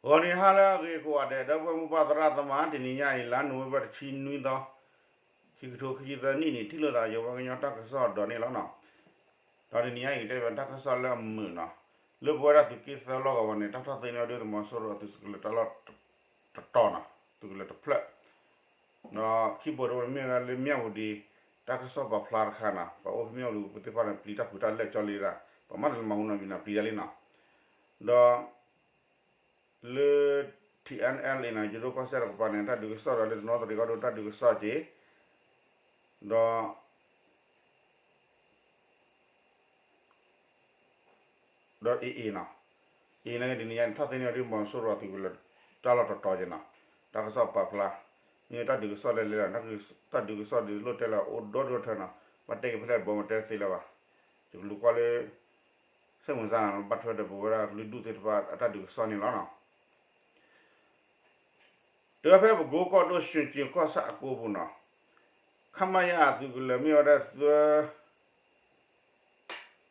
ဂီၤနံၤဟါလၢအဂ့ၤကိးဂၤဒဲး ဒီပုၢ်ဝဲၢ်မိၢ်ပၢ်သရၣ်သမါ တနံၤညါအံၤ လါနိၣ်ဝ့ဘၢၣ် တဆံနွံသီ ခံကထိခံဆံသၢနံၣ်န့ၣ် ထံၣ်လိာ်သးယဝဲကညီတၢ်ကစီၣ်ဒီးန့ၣ်လီၤနီၤ. ဒီးတနံၤညါအံၤ ကတဲဘၣ်တၢ်ကစီၣ်လၢအမုာ်နီၤ, လၢပဝဲဒၣ်သုးက့သၢလီၢ်ကဝီၤန့ၣ် တၢ်ထီၣ်သ့န့ၢ်ဝဲဒုၣ်ဒါသုးမီၤစိရိၤအသုးကလၢၤတၢ်လီၢ်တတီၤနီၤ, သုးကလၢၤတဖျၢၣ် ဒီးခံဘိးတဘိန့ၣ်မ့ၢ်ဝဲဒၣ်လၢမၠၣ်ဝတံၤ တၢ်ကစီၣ်ပာ်ဖျါတခါနီၤ, ပှၤအိၣ်ဖဲမၠၣ်ဝတံၤပူၤသ့ၣ်တဖၣ်န့ၣ် ပျံၤတၢ်ဖုးတၢ်လၢာ်ကၠီလံဒၣ်, ပှၤမၤတလၢမၤဟူနီတမံၤနီၤ ပျံၤတၢ်လံနီၤ. ဒီး လၢ ထံၣ်အဲၣ်အဲၣ်အံၤနီၤ ယိၤဒိၣ်ကီၢ်စဲၣ်တကပၤန့ၣ် တၢ်ဒုးကစီၣ်ဒီးလၢတနီသရံၣ်ကီၢ်ဒိၣ်တၢ်ဒုးကစီၣ်က့ၤ, ဒီး ဒီးအ့ၣ်အ့ၣ်နီၤ, အ့ၣ်န့ၣ်ဒ်န့ၣ်ညါန့ၣ် ထီၣ်သ့န့ၢ်ဝဲဒုၣ်ဒါသုးမီၤစိရိၤအသုးကလၢၤတၢ်လီၢ်တတီၤက့ၤနီၤ, တၢ်ကစီၣ်ပာ်ဖျါ, မ့ၢ်တၢ်ဒုးကစီၣ်လၢလဲၤလီၤ, တၢ်ဒုးကစီၣ်ဒ်လိၣ်တဲလၢအိၣ်ဒီဒူၣ်ဒီထၢနီၤ, ဘၣ်တဲက့ၤဖဲလဲၣ်တဘိမ့ၢ်တဲတသ့လၢၤဘၣ်, ယကလူၤကွၢ်လၢ စဲးမုၢ်စါနီၤ ဘၣ်ထွဲဒီးပဝဲဒၣ်ကလုာ်ဒူၣ်သ့ၣ်တဖၣ်အတၢ်ဒုးကစီၣ်န့ၣ်လီၤနီၤ. တဖဲပကိကီၢ်ဒိၣ် ရွှေကျင်ကီၢ်ဆၣ်အကိပူၤနီၤ, ခမရအသုးကလၢၤမ့ၢ်ဝဲဒၣ်သၢ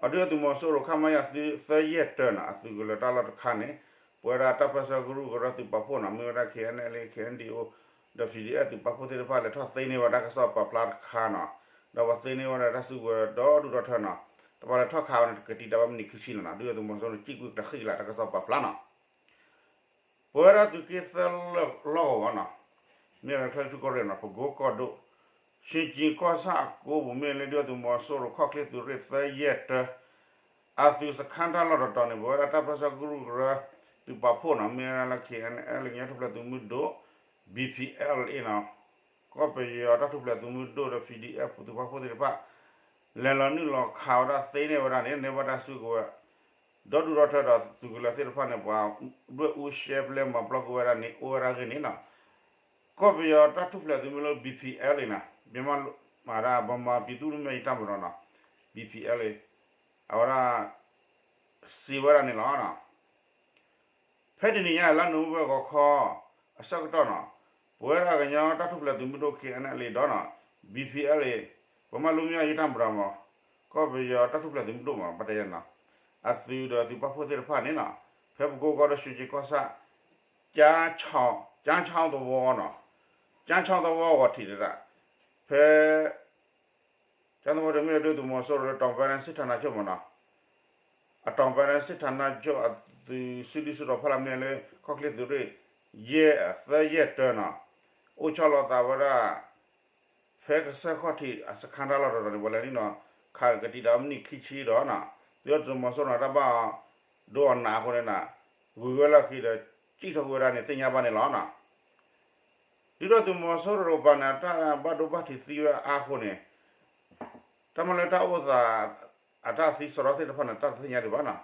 အဒုၣ်ဒါသုးမီၤစိရိၤ ခမရ သၢယဲၢ်တၢနီၤ အသုးကလၢၤတၢ်လီၢ်တခါန့ၣ် ပဝဲဒၣ်တၢ်ပၢဆှၢကရူၢ်ကရၢသုးပာ်ဖှိၣ်နီၤ မ့ၢ်ဝဲဒၣ် ခ့ၣ်အဲၣ်အဲၣ် ခ့ၣ်အဲၣ်ဒံၣ်အိၣ် ဒီး ပီၣ်ဒံၣ်အဲၣ် သုးပာ်ဖှိၣ်သ့ၣ်တဖၣ် လဲၤထီၣ်သ့န့ၢ်ဝဲတၢ်ကစီၣ်ပာ်ဖျါတခါနီၤ, ဒီးပှၤသ့န့ၢ်ဝဲဒၣ်တၢ်စုကဝဲၤဒီဒူၣ်ဒီထၢနီၤ, တပှၤလဲၤထီၣ်ခးဝဲန့ၣ် ကတံာ်တာ်ဝဲမံးနံးခံဆံန့ၣ်နီၤ ဒုၣ်ဒါသုးမီၤစိရိၤန့ၣ် စံၣ်ကွံာ်တၢ်ဃံကလးတၢ်ကစီၣ်ပာ်ဖျါနီၤ. ပဝဲဒၣ်သုးက့သၢလီၢ်ကဝီၤနီၤ, မ့ၢ်ဝဲဒၣ်ချၢထူၣ်ကီၢ်ရ့ၣ်နီၤ ပကိကီၢ်ဒိၣ် ရွှေကျင်ကီၢ်ဆၣ်အကိပူၤမ့ၢ်လၢဒုၣ်ဒါသုးမီၤစိရိၤ ခီၣ်ချ့သုးရ့ၣ်သၢယဲၢ်တၢ အသုးစခါတၢ်လီၢ်တတီၤန့ၣ် ပဝဲဒၣ်တၢ်ပၢဆှၢကရူၢ်ကရၢ သုးပာ်ဖှိၣ်နီၤ မ့ၢ်ဝဲဒၣ်လၢ ခ့ၣ်အဲၣ်အဲၣ် ကညီတၢ်ထူၣ်ဖျဲးသုးမုၢ်ဒိၣ် ဘံၣ်ဖံၣ်အဲၣ်အ့ၣ်နီၤ, ကီၢ်ပယီၤတၢ်ထူၣ်ဖျဲးသုးမုၢ်ဒိၣ်ဒီး ပီၣ်ဒံၣ်အဲၣ် သုးပာ်ဖှိၣ်သ့ၣ်တဖၣ် လဲၤလီၤနုာ်လီၤခးဝဲဒၣ်သ့န့ၢ်ဝဲဒၣ်န့ၣ် န့ၢ်ဘၣ်တၢ်စုကဝဲၤ ဒီဒူၣ်ဒီထၢဒီးသုးကလၢၤသ့ၣ်တဖၣ်န့ၣ် ပှၤဒွဲၣ်အူရှဲပျဲမၤပျီကွံာ်ဝဲဒၣ်န့ၣ် အိၣ်ဝဲဒၣ်ဂ့ၢ်န့ၣ်နီၤ, ကီၢ်ပယီၤတၢ်ထူၣ်ဖျဲးသုးမုၢ်ဒိၣ် ဘံၣ်ဖံၣ်အဲၣ်အ့ၣ်နီၤ ဘၣ်မၤဒၣ် ဗမာပြည်သူ့လွတ်မြောက်ရေးတပ်မတော်နီၤ ဘံၣ်ဖံၣ်အဲၣ်အ့ၣ် အဝဲဒၣ် စံးဝဲဒၣ်န့ၣ်လီၤ. ဖဲတနံၤညါလါနိၣ်ဝ့ဘၢၣ်ဂီၤခီ အဆၢကတီၢ်နီၤ, ပဝဲဒၣ်ကညီတၢ်ထူၣ်ဖျဲးသုးမုၢ်ဒိၣ် ခ့ၣ်အဲၣ်အဲၣ်အ့ၣ်ဒီးနီၤ ဘံၣ်ဖံၣ်အဲၣ်အ့ၣ် ဗမာ့လွတ်မြောက်ရေးတပ်မတော်မး ကီၢ်ပယီၤတၢ်ထူၣ်ဖျဲးသုးမုၢ်ဒိၣ်မး ပတဲယဲနီၤ အသုးဒီးအသုးပာ်ဖှိၣ်သ့ၣ်တဖၣ်န့ၣ်နီၤ ဖဲပကိကီၢ်ဒိၣ် ရွှေကျင်ကီၢ်ဆၣ် ကၠါဆီသဝီနီၤ, ကၠါဆီသဝီဂီၤထံးတဒၣ် ဖဲ ကၠါသဝီဒီးမ့ၢ်လၢဒုၣ်ဒါသုးမီၤစိရိၤလၢ တောင်ပိုင်းတိုင်းစစ်ဌာနချုပ်မးနီၤ, အ တောင်ပိုင်းတိုင်းစစ်ဌာနချုပ် အသုးစုဒုၣ်စုတီၤဖီလာ်မ့ၢ်လၢ ခီၣ်ချ့သုးရ့ၣ် ယဲၢ် သၢယဲၢ်တၢနီၤ, အိၣ်ဆီလီၤသးဝဲဒၣ် ဖဲကစၢၢ်ခီၣ်ထံးအစခါတၢ်လီၢ်တတီၤန့ၣ် ပှၤလဲၤနုာ်လီၤခးကတံာ်တာ်မံးနံးခံဆံဒီးနီၤ, ဒုၣ်ဒါသုးမီၤစိရိၤန့ၣ် တၢ်ဘၣ်ဒိအီၤနးအဃိန့ၣ်နီၤ, ဂုၤဝဲလီၢ်ခံဒီး စံၣ်ထီၣ်ကွံာ်ဝဲဒၣ်န့ၣ် သ့ၣ်ညါဘၣ်န့ၣ်လီၤနီၤ. ဒုၣ်ဒါသုးမီၤစိရိၤတကပၤန့ၣ် တၢ်ဘၣ်ဒိဘၣ်ထံးသံဝဲအါအဃိန့ၣ် တၢ်မၤလၢတၢ်အိၣ်သး အတၢ်သံစရီသ့ၣ်တဖၣ်န့ၣ် တၢ်တသ့ၣ်ညါဒံးဘၣ်နီၤ.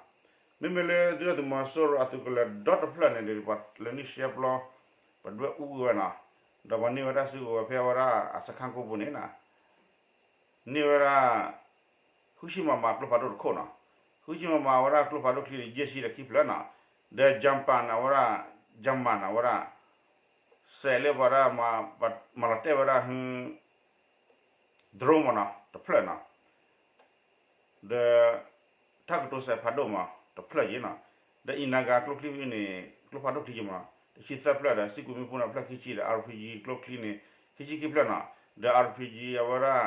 မ့မ့ၢ်လၢဒုၣ်ဒါသုးမီၤစိရိၤအသုးကလၢၤဒီတဖျၢၣ်န့ၣ်ဒီး ပှၤလဲၤနုာ်ရှဲပျီ ပှၤဒွဲၣ်အူကွံာ်ဝဲနီၤ, ဒီးပှၤန့ၢ်ဝဲဒၣ်စုကဝဲၤဖဲအဝဲဒၣ်အစခါကိးပူၤန့ၣ်နီၤ န့ၢ်ဝဲဒၣ် ဃုဆံ မမ ကျိဖးဒိၣ်တခိၣ်နီၤ, ဃုဆံ မမ အဝဲဒၣ်ကျိဖးဒိၣ်ချံန့ၣ် ယဲၢ်ဆံဒီးခံဖျၢၣ်နီၤ, ဒီး Japan အဝဲဒၣ် Japan အဝဲဒၣ် စဲးလၢပှၤဒၣ် မၤလီၤတဲာ်ဝဲဒၣ် drone မးနီၤ တဖျၢၣ်နီၤ, ဒီး တၢ်ကတိၤစဲးဖးဒိၣ်မး တဖျၢၣ်ယဲနီၤ, ဒီး အံၤနါဂၤကျိချံန့ၣ် ကျိဖးဒိၣ်ချံယဲမးနီၤ တဆံသၢဖျၢၣ်ဒီး စံၣ်ကွံာ်မ့ၣ်ပိၢ်န့ၣ် ဖျၢၣ်ခံဆံဒီး RPG ကျိချံန့ၣ် ခံဆံခံဖျၢၣ်နီၤ, ဒီး RPG အဝဲဒၣ်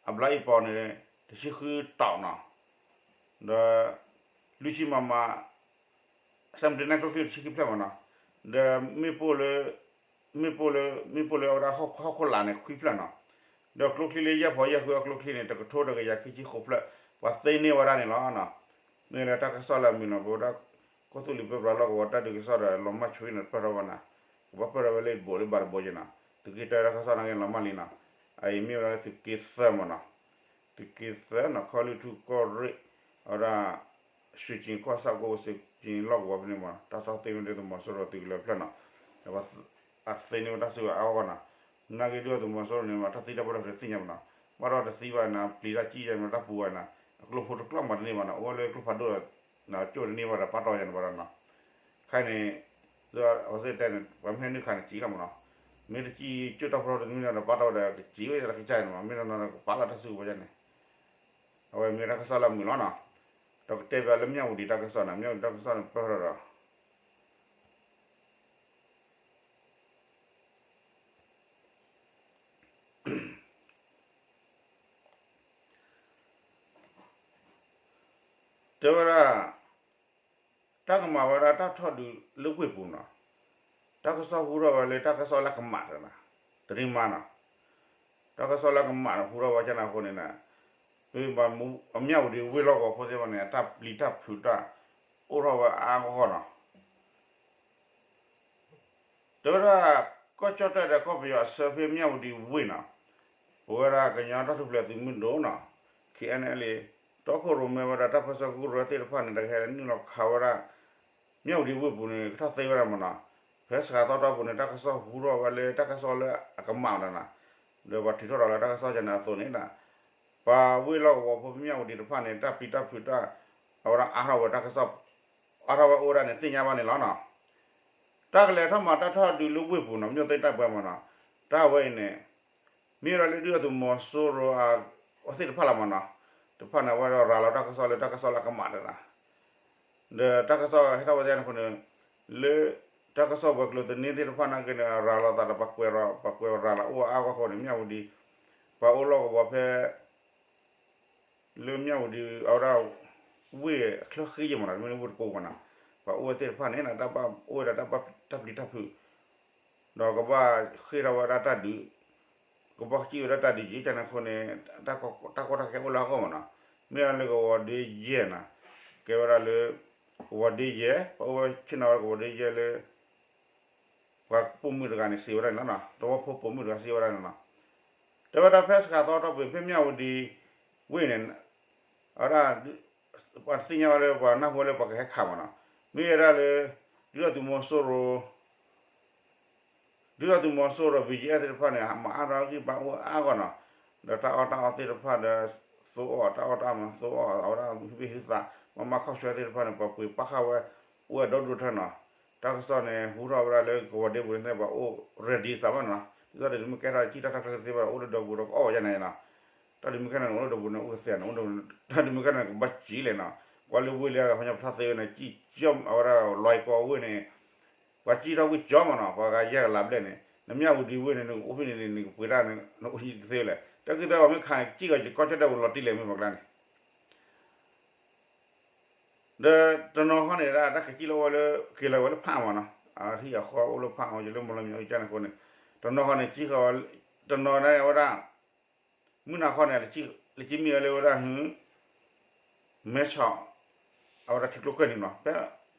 အဘျါအံၤပီၤန့ၣ် တဆံဃုတီၤနီၤ, ဒီး လွံၢ်ဆံ မမ စဲးမတ့ၤနဲၣ်ကျိချံ တဆံခံဖျၢၣ်မးနီၤ, ဒီး မ့ၣ်ပိၢ်လၢ မ့ၣ်ပိၢ်လၢ မ့ၣ်ပိၢ်လၢအဝဲဒၣ်ဟီၣ်ခိၣ်လာ်န့ၣ် ခွံဖျၢၣ်နီၤ, ဒီးကျိချံလၢယဲၢ်ဖီယဲၢ်ဃုအကျိချံန့ၣ် တကထိဒီးကယၤခံဆံဃိးဖျၢၣ် ပှၤသ့န့ၢ်ဝဲဒၣ်န့ၣ်လီၤ. မ့ၢ်လၢတၢ်ကစီၣ်လၢအမုာ်နီၤ ပဝဲဒၣ် ကီၢ်သူလ့ၤပၢပြးလီၢ်ကဝီၤတၢ်ဒုးကစီၣ်ဒီး လီၤမၢ်ဆွံန့ၣ် ပၢၢ်ထီၣ်ဝဲနၤ, ကဘၣ်ပၢၢ်ထီၣ်ဝဲလၢဘိးလၢဘၣ်တဘိယဲနီၤ, သုးက့တၢတၢ်ကစီၣ်နာ်က့လီၤမၢ်လံနီၤ, အအံၤမ့ၢ်ဝဲဒၣ်လၢသုးက့သၢမးနီၤ, သုးက့သၢနီၤ ခီလ့ၣ်ထူၣ်ကီၢ်ရ့ၣ် အဝဲဒၣ် ရွှေကျင်ကီၢ်ဆၣ်ကိး ရွှေကျင်လီၢ်ကဝီၤဖဲန့ၣ်မး တၢ်ထီၣ်သ့န့ၢ်ဒုၣ်ဒါသုးမီၤစိရိၤသုးကလၢၤဖျၢၣ်နီၤ, အသ့န့ၢ်ဝဲတၢ်စုကဝဲၤအါဂီၢ်ဂီၢ်နီၤ, နာ်က့ဒုၣ်ဒါသုးမီၤစိရိၤန့ၣ်မး တၢ်သံတၢ်ပှၢ်တၢ်တသ့ၣ်ညါဘၣ်နီၤ, ဘၣ်ဒီးတသံဘၣ်နီၤ ပျံၤတၢ်စံၣ်ယဲၢ်မးတၢ်ပူၤဝဲနီၤ, အကျိဖိတကျီၢ်မးတန့ၢ်ဘၣ်နီၤ, အိၣ်ဝဲလၢကျိဖးဒိၣ် ကၠိၣ်တန့ၢ်ဘၣ်ဒီးပာ်တီၢ်ယဲၢ်န့ၣ်ဘၣ်ဒီးနီၤ, ခဲအံၤန့ၣ် အဝဲသ့ၣ်တဲန့ၣ် ပှၤမ့ၢ်ဟဲနုာ်ခးန့ၣ်စံၣ်လီၤမးနီၤ, မ့ၢ်တစံၣ်ကၠိၣ်တၢ်ပျီတန့ၢ်ဒီး ပာ်တီၢ်ဝဲဒီးကစံၣ်ဝဲဒၣ်ကစၢ်န့ၣ်မး မ့ၢ်တနီၤနီၤကပာ်လီၤတၢ်စုကဝဲၤန့ၣ် အဝဲမ့ၢ်တၢ်ကစီၣ်လၢအမုာ်လီၤနီၤ, ဒီးကတဲဘၣ်လၢမၠၣ်ဝတံၤတၢ်ကစီၣ်နီၤ, မၠၣ်ဝတံၤတၢ်ကစီၣ်န့ၣ် ပၢၢ်ထီၣ်ဒီး တဲဝဲဒၣ် တၢ်ကမၤဝဲဒၣ်တၢ်ထီၣ်ဒုးလၢဝ့ၢ်ပူၤနီၤ, တၢ်ကစီၣ်ဟူထီၣ်ဝဲလၢတၢ်ကစီၣ်လၢအကမၣ်တနီၤ, တရံမါနီၤ, တၢ်ကစီၣ်လၢအကမၣ်ဟူထီၣ်ဝဲကန့ၣ်အဃိန့ၣ်, မ့ၢ်ဘၣ်မူ အမၠၣ်ဝတံၤဝ့ၢ်လီၢ်ကဝီၤဖိသ့ၣ်တဖၣ်န့ၣ် အတၢ်ပျံၤတၢ်ဖုးတၢ် အိၣ်ထီၣ်ဝဲအါအါဂီၢ်ဂီၢ်နီၤ တဲဝဲဒၣ် ကီၢ်ကၠီၣ်တဲၣ်ဒီးကီၢ်ပယီၤအဆၢဖဲမၠၣ်ဝတံၤဝ့ၢ်နီၤ, ပဝဲဒၣ်ကညီတၢ်ထူၣ်ဖျဲးသုးမုၢ်ဒိၣ်နီၤ, ခ့ၣ်အဲၣ်အဲၣ်လ့ၣ် တီခိၣ်ရိၣ်မဲဝဲဒၣ်တၢ်ပၢဆှၢကရူၢ်သ့ၣ်တဖၣ်န့ၣ် တၢ်ကဟဲနုာ်လီၤခးဝဲဒၣ် မၠၣ်ဝတံၤဝ့ၢ်ပူၤန့ၣ် ကထီၣ်သ့ဝဲဒၣ်မနီၤ, ဖဲစှၤသီတီပူၤန့ၣ် တၢ်ကစီၣ်ဟူထီၣ်ဝဲလၢတၢ်ကစီၣ်လၢအကမၣ်တနီၤ, ဒီးပှၤထုးထီၣ်ဒီးလၢတၢ်ကစီၣ်ကန့ၣ်အသိးန့ၣ် ပှၤဝ့ၢ်လီၢ်ကဝီၤဖိဖဲမၠၣ်ဝတံၤတဖၣ်န့ၣ် တၢ်ပျံၤတၢ်ဖုးတၢ် အဝဲဒၣ်အါထီၣ်ဝဲတၢ်ကစီၣ် အါထီၣ်ဝဲအိၣ်ဝဲဒၣ်န့ၣ်သ့ၣ်ညါဘၣ်န့ၣ်လီၤနီၤ. တၢ်ကလဲၤထီၣ်မၤတၢ်ထီၣ်ဒုးလၢဝ့ၢ်ပူၤနီၤ မ့ၢ်သ့ၣ်တၢ်ပှဲၤမနီၤ, တၢ်ဝဲအံၤန့ၣ် မ့ၢ်ဝဲဒၣ်လၢဒုၣ်ဒါသုးမီၤစိရိၤအဝဲသ့ၣ်တဖၣ်လီၤမနီၤ, တဖၣ်န့ၣ် အဝဲဒၣ်ရၤလီၤတၢ်ကစီၣ်လၢတၢ်ကစီၣ်လၢအကမၣ်တနီၤ ဒီးတၢ်ကစီၣ်ဟဲထီၣ်ဝဲသ့ၣ်န့ၣ်အဃိန့ၣ်, လၢတၢ်ကစီၣ်ပှၤကျိၤသန့သ့ၣ်တဖၣ်နာ်က့န့ၣ် ရၤလီၤသးဒီးပှၤကွဲးရၤလီၤအိၣ်အါဂီၢ်အဃိန့ၣ် မၠၣ်ဝတံၤ ပှၤအိၣ်လီၢ်ကဝီၤဖဲ လၢမၠၣ်ဝတံၤ အဝဲဒၣ် ဝ့ၢ်အချၢဃံယဲၢ်မနီၤ မ့ၢ်လၢဝ့ၢ်တကိးမနီၤ, ပှၤအိၣ်ဝဲသ့ၣ်တဖၣ်န့ၣ် တၢ်ဘၣ်အိၣ်ဝဲဒၣ်တၢ်ပျံၤတၢ်ဖုး ဒီးကဘၣ်ဃ့ၢ်ထီၣ်ဝဲဒၣ်တၢ်ဒုး, ကဘၣ်စံၣ်ဝဲဒၣ်တၢ်ဒုးက့ၤကန့ၣ်အဃိန့ၣ်, တၢ်ကီတၢ်ခဲအိၣ်လၢအဂီၢ်မနီၤ, မ့ၢ်ဝဲလၢကဝီၤဒ့ယဲၢ်နီၤ, ကဲဝဲဒၣ်လၢ ကဝီၤဒ့ယဲၢ် ပှၤအိၣ်ဝဲဆ့ၣ်နီၤဝဲကဝီၤဒ့ယဲၢ်လၢ ပှၤပိာ်မုၣ်တဂၤန့ၣ် စံးဝဲဒၣ်န့ၣ်လီၤနီၤ, သဝီဖိပိာ်မုၣ်တဂၤစံးဝဲဒၣ်န့ၣ်လီၤ. တဲဝဲဒၣ်ဖဲစှၤသီတီပူၤ ဖဲမၠၣ်ဝတံၤဝ့ၢ်န့ၣ်, အဝဲဒၣ် ပှၤသ့ၣ်ညါဝဲလၢပှၤနၢ်ဟူဝဲလၢပှၤကဟဲခးမနီၤ, မ့ၢ်ဝဲဒၣ်လၢ ဒုၣ်ဒါသုးမီၤစိရိၤ ဒုၣ်ဒါသုးမီၤစိရိၤဒီး ဘီကၠံအဲၣ်သ့ၣ်တဖၣ်န့ၣ် မၤအါထီၣ်ဂံၢ်ဘါအိၣ်အါဂီၢ်နီၤ, ဒီးတၢ်အီၣ်တၢ်အီသ့ၣ်တဖၣ်ဒီး သိအီၣ်တၢ်အီၣ်တၢ်အီမး သိအီၣ် အဝဲဒၣ်ဟူဘ့ၣ်ဟူသး မၤမၤခီဆှဲသ့ၣ်တဖၣ်န့ၣ် ပှၤပှ့ၤပာ်ဃာ်ဝဲ အိၣ်ဝဲဒီဒိၣ်ထၢနီၤ, တၢ်ကစီၣ်န့ၣ် ဟူထီၣ်ဝဲဒၣ်လၢကဝီၤဒ့ပူၤန့ၣ် ပှၤအိၣ် ready သးဘၣ်နီၤ, ဒ်သိးဒီးမ့ၢ်ကဲထီၣ်စံၣ်တၢ်တၢ်ချၢသ့ဘၣ် အိၣ်လၢဒီပူၤဒီးကအိၣ်ဝဲယါန့ၣ်နီၤ, တၢ်ဒုးမ့ၢ်ခဲန့ၣ် အိၣ်လၢဒီပူၤန့ၣ် အိၣ်ကသ့ၣ်နီၤ, တၢ်ဒုးမ့ၢ်ခဲန့ၣ် ကဘၣ်စံၣ်လဲၣ်နီၤ, ကွၢ်လၢဝ့ၢ်လၢအဂၤဖီညါပထီၣ်သ့ဝဲန့ၣ် စံၣ်ကၠီအဝဲဒၣ်လွဲၢ်ကီဝ့ၢ်န့ၣ် ပှၤစံၣ်ထီၣ်ဝံၣ်ကၠီမးနီၤ, ပှၤဂၤယဲၢ်ကလးဘျဲၣ်န့ၣ် နမၠၣ်ဝတံၤဝ့ၢ်န့ၣ် နကအိၣ်ဖဲန့ၣ်န့ၣ် နကပှ့ၤတၢ်န့ၣ် နအိၣ်ယံၤတသ့လဲၣ်, တၢ်က့ၤသးပှၤမ့ၢ်ခးန့ၣ် ကစံၣ်ကီးယကီၢ်ကၠီၣ်တဲၣ်ပူၤလီၤတံၢ်လဲၣ်မ့ၢ်ပှၤကျါန့ၣ် ဒီးတနီၤဃီန့ၣ်ဒၣ် တၢ်ကစံၣ်လီၤဝဲလၢ က့ၤလီၤဝဲလၢဖးအါမးနီၤ, အဟံၣ်အဃီအိၣ်လၢဖးအါ ယလၢမီၢ်လီၤမံၤအကန့ၣ်အဃိန့ၣ်, တနီၤဃီန့ၣ် စံၣ်ဃီ တနီၤန့ၣ်ဝဲဒၣ် မုၢ်နၤခီန့ၣ် လၢကမ့ၢ်ဝဲလၢဝဲဒၣ် မဲဆီး အဝဲဒၣ်ထံကျိကၢၢ်န့ၣ်နီၤ, ဖဲ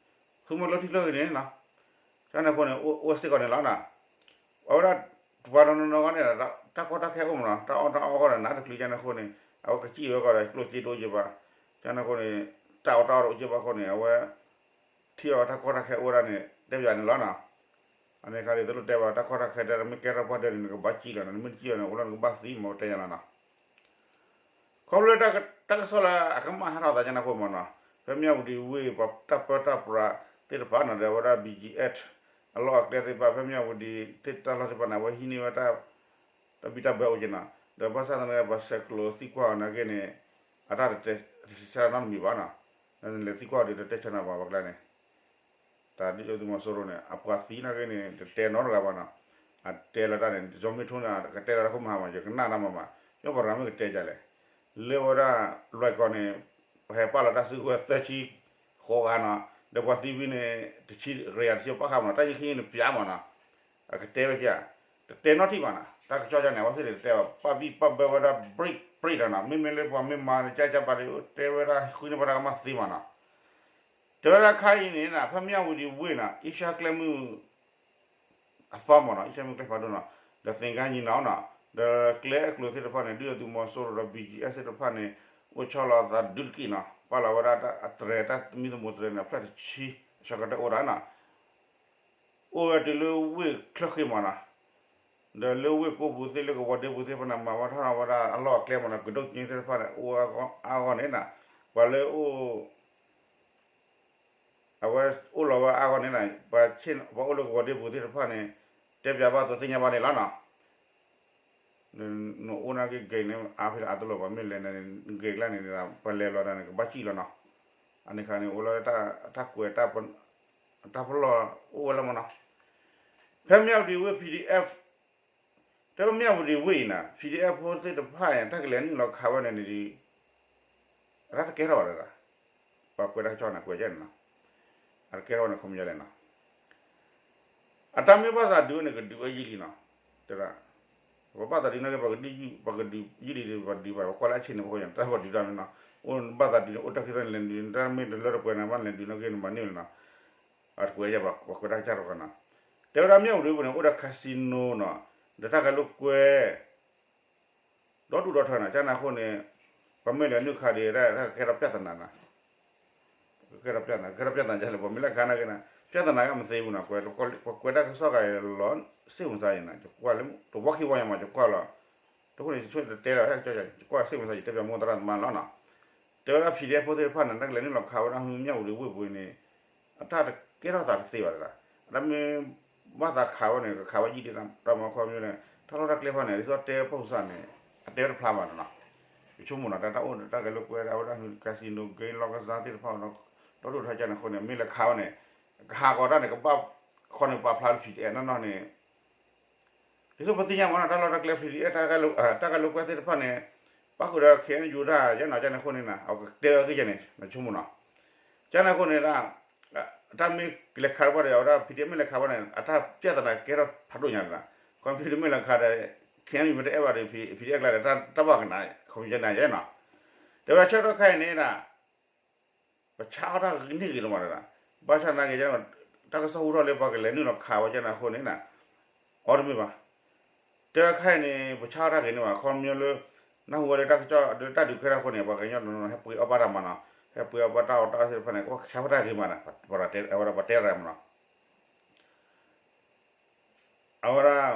ဃုမီၢ်ကျိထံကျိကၢၢ်န့ၣ်နီၤ, တၢ်န့ၣ်အဃိန့ၣ် အိၣ်စ့ၢ်ကီးန့ၣ်လီၤနီၤ, အဝဲဒၣ် ပှၤတနီၤနီၤဂီၢ်န့ၣ် တၢ်ကီတၢ်ခဲအိၣ်မးနီၤ, တၢ်အီၣ်တၢ်အီဂီၢ်ဒီးနးတချုးကန့ၣ်အဃိန့ၣ် အဝဲကစံၣ်ဝဲကီးဒီးကျိၣ်စ့တအိၣ်က့ဘၣ်, ကန့ၣ်အဃိန့ၣ် တၢ်အီၣ်တၢ်အီတအိၣ်က့ဘၣ်အဃိန့ၣ် အဝဲ ထံၣ်အီၤတၢ်ကီတၢ်ခဲအိၣ်ဝဲဒၣ်န့ၣ် တဲပၠးန့ၣ်လီၤနီၤ, အန့ၣ်ခါဒ်သိးလိၣ်တဲဘၣ် တၢ်ကီတၢ်ခဲတဲမ့ၢ်ကဲထီၣ်ပှၢ်ဒၢးန့ၣ် နကဘၣ်စံၣ်လီၤနီၤ, နမ့ၢ်တစံၣ်လီၤန့ၣ် အိၣ်လၢနကဘၣ်သံမ့ၢ်တဲယါလီၤနီၤ ခီဖျိလၢတၢ်ကစီၣ်လၢအကမၣ်ဟဲထီၣ်သးကန့ၣ်အဃိမးနီၤ, ဖဲမၠၣ်ဝတံၤဝ့ၢ်ပှၤတၢ်ပၢတၢ်ပြးသ့ၣ်တဖၣ်နီၤ ဒီးအဝဲဒၣ် ဘီကၠံအဲၣ် အလီၢ်အကျဲသ့ၣ်တဖၣ် ဖဲမၠၣ်ဝတံၤသ့ၣ်တၢ်လီၢ်သ့ၣ်တဖၣ်န့ၣ် အဝဲဟံးန့ၢ်ဝဲတၢ် တၢ်ဘံၣ်တၢ်ဘၢအိၣ်က့နီၤ, ဒီးဘၣ်ဆၣ်သနာ်က့ ပှၤဆဲးကျိးသံကွၢ်အီၤနာ်က့န့ၣ် အတၢ်တတဲဆံးဆါနီတမံၤဘၣ်နီၤ, လဲၤသံကွၢ်အီၤဒီးတတဲဆၢနီတမံၤဘၣ်ပှၤကျါန့ၣ် တၢ်ဒုၣ်ဒါသုးမီၤစိရိၤန့ၣ် အပှၤသံနာ်က့န့ၣ် တတဲနီတဂၤဘၣ်နီၤ, အတဲလီၤတၢ်န့ၣ် စီၤမ့ထိန့ၣ် ကတဲလီၤတၢ်ခိၣ်မဟါမး ယကနၣ်တၢ်မးမး, ယပှၤရၤမ့ၢ်ကတဲဒ်လဲၣ်, လၢဝဲဒၣ်လွဲၢ်ကီၢ်န့ၣ် ပဟဲပာ်လီၤတၢ်စုကဝဲၤသၢဆံဃိးဂၤနီၤ, ဒီးပှၤသံဝံၤန့ၣ် တဆံကယၤတဆံပာ်ဃာ်မးနီၤ, တၢ်ယံၤခံန့ၣ်ပၠးမးနီၤ, အကတဲဝဲက့ၤ, တတဲနီတထံၣ်ဘၣ်နီၤ, တၢ်ကစီၣ်ဒ်န့ၣ် အဝဲသ့ၣ်န့ၣ်တတဲဘၣ် ပာ်ဘံၣ်ပာ်ဘၢဝဲဒၣ် break break ဒီးနီၤ, မ့မ့ၢ်လၢပှၤမ့ၢ်မၤန့ၣ် ကၢ်ကၢ်ဘၣ်ဒီး တဲဝဲဒၣ်ဃုန့ၢ်ပှၤတၢ်ကမၣ်သ့မးနီၤ, တဲဝဲဒၣ်ခါအံၤန့ၣ် ဖဲမၠၣ်ဝတံၤဝ့ၢ်နီၤ အ့ရှါကျဲမုၢ် အသီမးနီၤ, အ့ရှါမုၢ်ကျဲဖးဒိၣ်နီၤ, ဒီးသ့ၣ်ကါညီနီၤနီၤ, ဒီးကျဲအကျိၤသ့ၣ်တဖၣ်န့ၣ် ဒုၣ်ဒါသုးမီၤစိရိၤဒီး ဘီကၠံအဲၣ်သ့ၣ်တဖၣ်န့ၣ် အိၣ်ဆီလီၤအသးဒုတက့ၢ်နီၤ, ပာ်လီၤဝဲဒၣ်အတြဲၤတၢ်သမံသမိးတြဲၤန့ၣ် အဖျၢၣ်တဆံ အဆၢကတီၢ်အိၣ်ဒၣ်နီၤ အိၣ်ဝဲတုၤလၢဝ့ၢ်ချၢဃ့မးနီၤ, ဒီးလၢဝ့ၢ်ကိးပူၤသ့ၣ်လၢကဝီၤဒ့ပူၤသ့ၣ်တဖၣ်န့ၣ် မၤဝဲထီၣ်ဝဲဒၣ်အလီၢ်အကျဲမးနီၤ, ကဒိၣ်ကၠ့သ့ၣ်တဖၣ်န့ၣ် အိၣ်အါဂီၢ်န့ၣ်နီၤ, ပှၤလၢအိၣ် အဝဲအိၣ်လီၤဝဲအါဂီၢ်န့ၣ်နီၤ, ပှၤဆ့ၣ် ပှၤအိၣ်လၢကဝီၤဒ့ပူၤသ့ၣ်တဖၣ်န့ၣ် တဲပၠးဘၣ်သိးသ့ၣ်ညါဘၣ်န့ၣ်လီၤနီၤ. နအိၣ်နာ်က့ gate န့ၣ် အါဖဲလဲၣ်အါတလီၢ်ဘၣ်, မ့ၢ်လဲၤန့ၣ် gate ကျါန့ၣ် ပလဲၤလီၤတၢ်န့ၣ် ကဘၣ်စံၣ်လီၤနီၤ. အန့ၣ်ခါန့ၣ် အိၣ်လၢတၢ်ကွဲး တၢ်ပလီၢ်အိၣ်ဝဲလၢမနီၤ. ဖဲမၠၣ်ဝတံၤဝ့ၢ် PDF တဲဝဲမၠၣ်ဝတံၤဝ့ၢ်အံၤနီၤ PDF ဖိသ့ၣ်တဖၣ်အံၤ တၢ်ကလဲၤနုာ်လီၤခးဝဲန့ၣ်န့ၣ် အတၢ်တကဲထီၣ်ဘၣ်တဂၤ, ပှၤကွဲးတၢ်ကစီၣ်န့ၣ် ကွဲးကဲန့ၣ်နီၤ, အတကဲထီၣ်န့ၣ် ခီပညီလဲၣ်နီၤ, အတၢ်မ့ၢ်ဘၣ်သးဒုးဝဲန့ၣ် ကဒုးဝဲယံာ်လံနီၤ, တဲဒၣ် ပဘၣ်သးဒုးန့ၣ်က့ ပကဒုးယံာ်လံ ပဒုးဘၣ် ပကွၢ်လၢအဆ့ၣ်န့ၣ် ပဃိယတၢ်ဘၣ်ဒုးတၢ်မ့ၢ်နီၤ, အိၣ်ဘၣ်သးဒုးန့ၣ် အိၣ်တၢ်ခံသၢန့ၣ်လဲၤဒုး တၢ်မ့ၢ်တလၢတပှဲၤန့ၣ် ဘၣ်လဲၤဒုးန့ၣ်က့န့ၣ် မၤန့ၢ်လံနီၤ, အတကွဲးယၤ ပှၤကွဲးတၢ်ကစီၣ်တခီနီၤ, တဲဝဲဒၣ်မၠၣ်ဝတံၤပူၤန့ၣ် အိၣ်ဒီး casino နီၤ, ဒီးတၢ်ကဲလိာ်ကွဲ ဒီဒူၣ်ဒီထၢနီၤ, ကန့ၣ်အဃိန့ၣ် ပမ့ၢ်လဲၤနုာ်ခးဒံး တၢ်ကကဲထီၣ်ပြဿနာနီၤ, ကကဲထီၣ်ပြဿနာ ကကဲထီၣ်ပြဿနာဒ်လဲၣ် ပှၤမ့ၢ်လဲၤခးနာ်က့န့ၣ် ပြဿနာကမ့ၢ်သ့ဘူးနီၤ, ပကွဲးတၢ်ကစီၣ်ဂၤလီၤ စ့ၢ်မုၢ်သးယံၤနီၤ ယကွၢ်လၢ တဝီခံဝီညါမး ယကွၢ်လီၤ, တဃိန့ၣ် ယဆိကမိၣ်တဲလီၤ တၢ်ကစီၣ် ယကွၢ်စ့ၢ်မုၢ်သး ယတဲပၠးမိၢ်သရၣ်သမါလီၤနီၤ, တဲဝဲဒၣ် PDF ဖိသ့ၣ်တဖၣ်န့ၣ် တၢ်ကလဲၤနုာ်လီၤခးဝဲဒၣ်မၠၣ်ဝတံၤဝ့ၢ်ပူၤန့ၣ် အတၢ်တကဲထီၣ်သးတသ့ဘၣ်တဒၣ်, အတၢ်မ့ၢ်ဘၣ်သးခးဝဲန့ၣ် ကခးဝဲယံာ်ဒံး တၢ်မၤခီပညီန့ၣ် တၢ်လီၢ်တၢ်ကျဲဖီန့ၣ် ဒ်သိးတဲပၢ်စၢ်န့ၣ် အတဲဝဲတဖျါဘၣ်နီၤ, ယဆိကမိၣ်နီၤ တၢ်တၢ်အိၣ်ဒီးတၢ်ကဲလိာ်ကွဲဒၣ်ဝဲဒၣ် casino game လီၢ်ကစားသ့ၣ်တဖၣ် ဒီဒူၣ်ထီကန့ၣ်အဃိန့ၣ် မ့ၢ်လဲၤခးဝဲန့ၣ် ကဟးဂီၤတၢ်န့ၣ် ကဘၣ်ခီန့ၣ်ပာ်ဖျါလၢ PDF နီၢ်နီၢ်န့ၣ် ဒ်သိးပသ့ၣ်ညါမးနီၤ တၢ်လီၢ်တၢ်ကျဲ PDF တၢ်ကဲလိာ်ကွဲသ့ၣ်တဖၣ်န့ၣ် ပၣ်ဃုာ်ဒီး KNU ဒၣ်ယဲနီၤ ကန့ၣ်အဃိန့ၣ် အကတဲဝဲဂ့ၢ်ယဲန့ၣ် နဆိကမိၣ်နီၤ, ကန့ၣ်အဃိန့ၣ်ဒၣ် တၢ်မ့ၢ်လဲၤခးတပှၢ်ဒီး အဝဲဒၣ် PDF မ့ၢ်လဲၤခးဘၣ်န့ၣ် အတၢ်ပြဿနာကဲထီၣ်ဖးဒိၣ်ညါန့ၣ်လီၤ, ခီဖျိမ့ၢ်လဲၤခးဒီး KNU မ့ၢ်တအဲၣ်ဘၣ်ဒီး PDF အကျါဒီး တၢ်ဘၣ်ကနၣ် ခီပညီန့ၣ်ယဲနီၤ, တဲဝဲဆၢကတီၢ်ခဲအံၤန့ၣ်ဒၣ် ပဆါအီၣ်တၢ်ဂ့ၤန့ၢ်ဂ့ၤလီၤမးတဒၣ်, ဘၣ်ဆၣ်နာ်က့ တၢ်ကစီၣ်ဟူထီၣ်လၢပှၤကလဲၤနုာ်လီၤခးဝဲကန့ၣ်အဃိန့ၣ် အီၤတမ့ၢ်ဘၣ်, တဲဝဲခဲအံၤန့ၣ် ပဆါအီၣ်တၢ်ဂ့ၤန့ၢ်ဘၣ် ခီပညီလၢ နၢ်ဟူဝဲလၢတၢ်ကစီၣ်လၢတၢ်ဒုးကဲထီၣ်အဃိန့ၣ် ပှၤကညီတနီၤနီၤ ဟဲပှ့ၤအီၣ်ဘၣ်တၢ်မးနီၤ, ဟဲပှ့ၤအီၣ်ဘၣ်တၢ်အီၣ်တၢ်အီသ့ၣ်တဖၣ်န့ၣ် ကဘၣ်ဆါဝဲတၢ်ဂ့ၤမးနီၤ, အဝဲဒၣ်ပှၤတဲရၤမးနီၤ အဝဲဒၣ်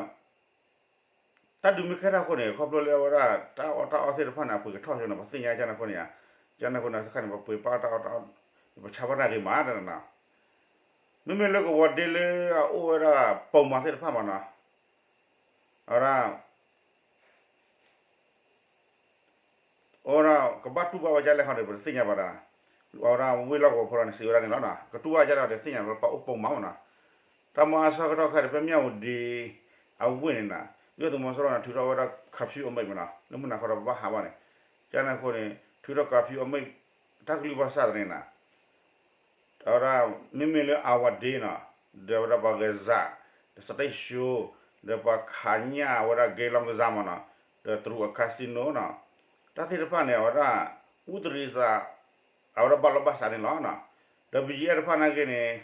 တၢ်ဒုးမ့ၢ်ကဲထီၣ်အဃိန့ၣ် ခီဖျိလၢအဝဲဒၣ် တၢ်အီၣ်တၢ်အီသ့ၣ်တဖၣ်န့ၣ် အပှ့ၤကထီၣ်ဆိန့ၣ် ပသ့ၣ်ညါကန့ၣ်အဃိန့ၣ်ဧါ, ကန့ၣ်အဃိန့ၣ် စခါန့ၣ် ပပှ့ၤပာ်အီၣ်တၢ်အီၣ်တၢ်အီ ပဆါဘၣ်တၢ်ဂ့ၤမးတနီၤ, မ့မ့ၢ်လၢကဝီၤဒ့လၢအအိၣ်ဝဲဒၣ်ပိာ်မၤသ့ၣ်တဖၣ်မးနီၤ, အဝဲဒၣ် အဝဲဒၣ် ကဘၣ်တူၢ်ဘၣ်ဝဲဒ်လဲၣ်ခီန့ၣ် ပတသ့ၣ်ညါဘၣ်ဒၣ်, အဝဲဒၣ်ဝ့ၢ်လီၢ်ကဝီၤဖိဒီးန့ၣ် စံးဝဲဒၣ်န့ၣ်လီၤနီၤ, ကတူၢ်ဘၣ်ဒ်လဲၣ်ဒီးသ့ၣ်ညါလၢပှၤအိၣ်ပိာ်မၤမးနီၤ, တၢ်မၤအဆၢကတီၢ်ခဲအံၤဒီး ဖဲမၠၣ်ဝတံၤ အဝ့ၢ်န့ၣ်နီၤ, ဒုၣ်ဒါသုးမီၤစိရိၤန့ၣ် ထုးထီၣ်ဝဲဒၣ် curfew အမိန့်မးနီၤ, လၢမုၢ်နၤခီဒီးပဘၣ်ဟးဘၣ်န့ၣ်, ကန့ၣ်အဃိန့ၣ် ထုးထီၣ် curfew အမိန့် တၢ်ကလုၢ်ဘၣ်ဆၣ်န့ၣ်နီၤ အဝဲဒၣ် မ့မ့ၢ်လၢ အဝၤဒ့နီၤ, ဒီးအဝဲဒၣ်ပှၤဂဲၤစး, ဒီးစတ့ၣ်ၡိ, ဒီးပှၤခးညၣ်အဝဲဒၣ် ကဲလီကစၢ်မးနီၤ, ဒီးတရူးအ casino နီၤ, တၢ်သ့ၣ်တဖၣ်န့ၣ် အဝဲဒၣ် အူတရံးစး, အဝဲဒၣ်ဘၣ်လီၢ်ဘၣ်စးန့ၣ်လီၤ. ဒီး ဘီၣ်ကၠံၣ်အဲၣ် တဖၣ်နာ်က့န့ၣ်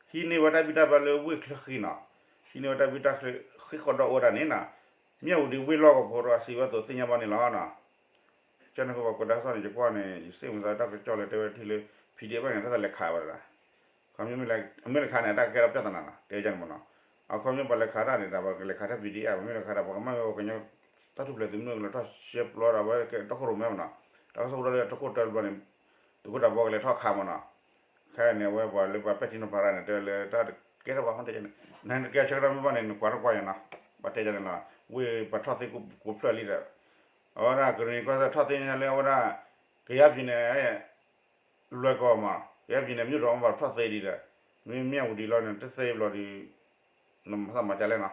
ဟံးန့ၢ်ဝဲတၢ်ဘံၣ်တၢ်ဘၢလၢဝ့ၢ်ချၢဃံနီၤ, ဟံးန့ၢ်ဝဲတၢ်ဘံၣ်တၢ်ချၢဃံဃီဒီးအိၣ်ဝဲဒၣ်န့ၣ်နီၤ, မၠၣ်ဝတံၤဝ့ၢ်လီၢ်ကဝီၤဖိဒီးအစံးဝဲအသိးသ့ၣ်ညါဘၣ်န့ၣ်လီၤ. ကန့ၣ်အဃိပှၤကွဲးတၢ်ကစီၣ်န့ၣ် ယကွၢ်န့ၣ် ယစ့ၢ်မုၢ်သးတၢ်ကစီၣ်လၢတဲဝဲထံလၢ PDF ဘၣ်န့ၣ် တၢ်သးလဲၤခးဝဲဒၣ်, ခီမ့ၢ်လဲၤခးန့ၣ် တၢ်ကကဲထီၣ်ပြဿနာနီၤ တဲဝဲန့ၣ်မးနီၤ, အခီမ့ၢ်ပှၤလဲၤခးတၢ်န့ၣ် တၢ်ပှၤကလဲၤခးတၢ် PDF ပှၤမ့ၢ်လဲၤခးတၢ် ပှၤကမၢဝဲပှၤကညီတၢ်ထူၣ်ဖျဲးသုးမုၢ်ကလီၤထီၣ်ရှဲပျီဒီး အဝဲကဲတၢ်ခိၣ်ရိၣ်မဲမးနီၤ, တၢ်ကစီၣ်ဟူထီၣ်လၢတၢ်ခိၣ်တၢ်ဘျီန့ၣ် သုးခိၣ်တၢ်ဘီကလဲၤထီၣ်ခးမးနီၤ, ခဲအံၤန့ၣ် အဝဲပှၤလၢပှၤပဲာ်ထံနီၤဖးတၢ်န့ၣ် တဲလၢတၢ်တကဲထီၣ်ဘၣ်မးတဲန့ၣ်, နကဲဆၢကတီၢ်မ့ၢ်ဘၣ်န့ၣ် နကွၢ်ထီၣ်ကွၢ်ယၤနီၤ, ဘၣ်တဲယၤန့ၣ်လီၤ, ဝ့ၢ်ပှၤထီၣ်သ့ကိးဖျၢၣ်လံဒီး အဝဲဒၣ်ကရ့ၣ်နံၤကီၢ်စဲၣ်ထီၣ်သ့န့ၣ်လၢအဝဲဒၣ် ကယၤပံၤန့ၣ် လွဲၢ်ကီၢ်မး ကယၤပံၤန့ၣ် မ့ၢ်ဒိးမ့ၢ်ဘၣ်ထီၣ်သ့ဒံးဒီး မ့မ့ၢ်မၠၣ်ဝတံၤလီၤန့ၣ် တသ့ဘျီဒီး နမၤသးမၤကလဲၣ်နီၤ,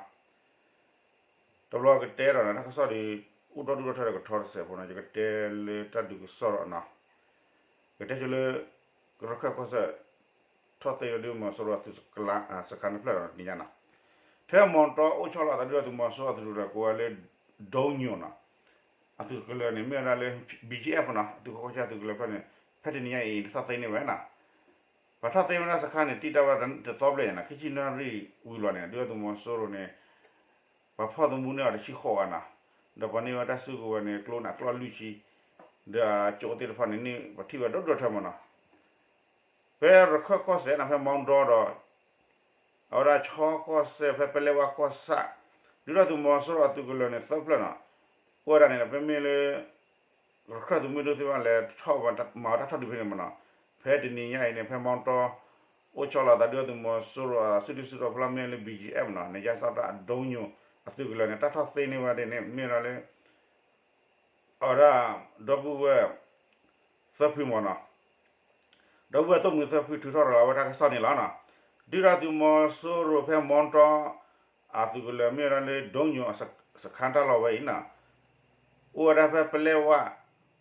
တဘျီကတဲဒီးနီၤ တၢ်ကစီၣ်ဒီး အိၣ်ဒီဒူၣ်ဒီထၢဒီးကထီတစဲးဖိနီၤ ယကတဲလၢတၢ်ဒုးကစီၣ်ဒီးနီၤ, ကတဲဆိလၢ ရခၢၣ်ကီၢ်စဲၣ် ထီၣ်သ့ဝဲဒၣ်သုးမီၤစိရိၤအသုး စခါတဖျၢၣ်ဒီးတနံၤညါနီၤ, ထဲမီတီအိၣ်ဆီလီၤအသးဒုၣ်ဒါသုးမီၤစိရိၤအသုးတဖျၢၣ်ကိးဝဲလၢ ဒိညိၣ်နီၤ, အသုးကလၢၤန့ၣ် မ့ၢ်ဝဲဒၣ်လၢ ဘီၣ်ကၠံၣ်အဲၣ် နီၤ အသုးကီၢ်ကီၢ်ဆၣ်အသုးကလၢၤဖျၢၣ်န့ၣ် ဖဲတနံၤညါအံၤ ထီၣ်သ့န့ၢ်ဝဲနီၤ, ပှၤထီၣ်သ့ဝဲဒၣ်စခါန့ၣ် တံၢ်တၢ်ဝဲဒၣ်တသီဘျဲၣ်ညါနီၤ ခံဆံနၣ်ရံၣ်ဝံၤလီၤန့ၣ် ဒုၣ်ဒါသုးမီၤစိရိၤန့ၣ် ပှၤဖီၣ်သမူန့ၢ်အီၤတဆံဃိးဂၤနီၤ, ဒီးပှၤန့ၢ်ဝဲတၢ်စုကဝဲၤန့ၣ် ကျိန့ၣ်ကျီၢ်လွံၢ်ဆံ, ဒီးအကၠိသ့ၣ်တဖၣ်န့ၣ် ပှၤထံၣ်ဝဲဒိၣ်ဒိၣ်ထၢမးနီၤ, ဖဲရခၢၣ်ကီၢ်စဲၣ်နီၤ ဖဲမီတီဒီး အဝဲဒၣ်ခၠီကီၢ်စဲၣ် ဖဲပလဲဝါကီၢ်ဆၣ် ဒုၣ်ဒါသုးမီၤစိရိၤအသုးကလၢၤန့ၣ် သၢဖျၢၣ်နီၤ, အိၣ်ဝဲဒၣ်န့ၣ်ဒီး ပမ့ၢ်လၢ ရခၢၣ်သုးမုၢ်ဒိၣ်သ့ၣ်တဖၣ်လဲၤထီၣ်မၤတၢ်ထီၣ်ဒုးဖဲန့ၣ်မးနီၤ, ဖဲတနံၤညါအံၤန့ၣ် ဖဲမီတီ အိၣ်ဆီလီၤအသးဒုၣ်ဒါသုးမီၤစိရိၤအစုဒုၣ်စုတီၤဖီလာ်မ့ၢ်လၢ ဘီၣ်ကၠံၣ်အဲၣ် နီၤ န့ၣ် ယါစၢ်တၢ်အဒိညိၣ်အသုးကလၢၤန့ၣ် တၢ်ထီၣ်သ့န့ၢ်ဝဲဒၣ်န့ၣ် မ့ၢ်ဝဲဒၣ်လၢ အဝဲဒၣ် ဒီပုၢ်ဝဲၢ် သၢဖုမးနီၤ, ဒီပုၢ်ဝဲၢ်သိၣ်မှံၤသၢဖုထုးထီၣ်ရၤလီၤဝဲတၢ်ကစီၣ်န့ၣ်လီၤနီၤ, ဒုၣ်ဒါသုးမီၤစိရိၤဖဲမီတီ အသုးကလၢၤမ့ၢ်ဝဲဒၣ်လၢ ဒိညိၣ်အစခါတၢ်လီၢ်ဝဲအံၤနီၤ, အိၣ်ဝဲဒၣ်ဖဲပလဲဝါ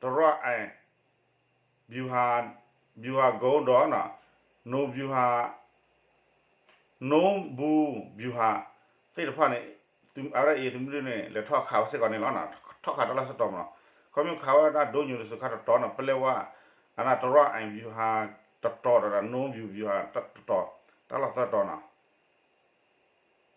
တရီအၣ် ဗျူဟာ ဗျူဟာကုန်း ဒီး နူဗျူဟာ နူဗျူဟာ သ့ၣ်တဖၣ်န့ၣ် အဝဲဒၣ် AA သုးမုၢ်ဒိၣ်န့ၣ် လဲၤထီၣ်ခးဝဲစ့ၢ်ကီးန့ၣ်လီၤ. ထီၣ်ခးတၢ်လီၢ်ဆၢကတီၢ်မးနီၤ, ခီဖျိခးဝဲဒၣ်ဒိညိၤတစူၤခါတတီၤနီၤ ပလဲဝါ အနတရၣ် ဗျူဟာ တတီၤဒီး နူဗျူဟာ တတီၤ တၢ်လီၢ်သၢတီၤနီၤ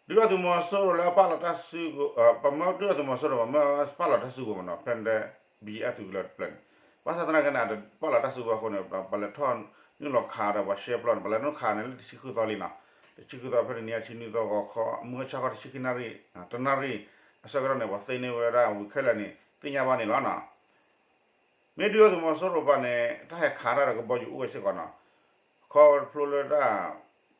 ဒုၣ်ဒါသုးမီၤစိရိၤလၢအပာ်လီၤတၢ်စုကဝဲၤ, ပမ့ၢ်ဒုၣ်ဒါသုးမီၤစိရိၤ ပမ့ၢ်ပာ်လီၤတၢ်စုကဝဲၤမးနီၤ ဖဲန့ၣ် BGF သုးကလၢၤတဖျၢၣ်န့ၣ် ဘၣ်ဆၣ်သနာ်က့န့ၣ် အတပာ်လီၤတၢ်စုကဝဲၤအဃိန့ၣ် ပှၤလဲၤထီၣ်နုာ်လီၤခးဒီးပှၤရှဲပျီန့ၣ် ပှၤလဲၤနုာ်ခးန့ၣ်လၢတဆံဃုသီလံနီၤ, တဆံဃုသီဖဲတနံၤညါ တဆံနွံသီဂီၤခီ မုၢ်ဆါခီတဆံခံနၣ်ရံၣ် တနၣ်ရံၣ် အဆၢကတီၢ်န့ၣ် ပှၤသ့န့ၢ်ဝဲဒၣ် ဝံၤခဲလၢာ်န့ၣ် သ့ၣ်ညါဘၣ်န့ၣ်လီၤနီၤ. မ့ၢ်ဒုၣ်ဒါသုးမီၤစိရိၤဘၣ်န့ၣ် တၢ်ဟဲခးတၢ်ဒီးကဘီယူၤအိၣ်ဝဲစ့ၢ်ကီးနီၤ, ခီဝဲတဖျိလၢတၢ်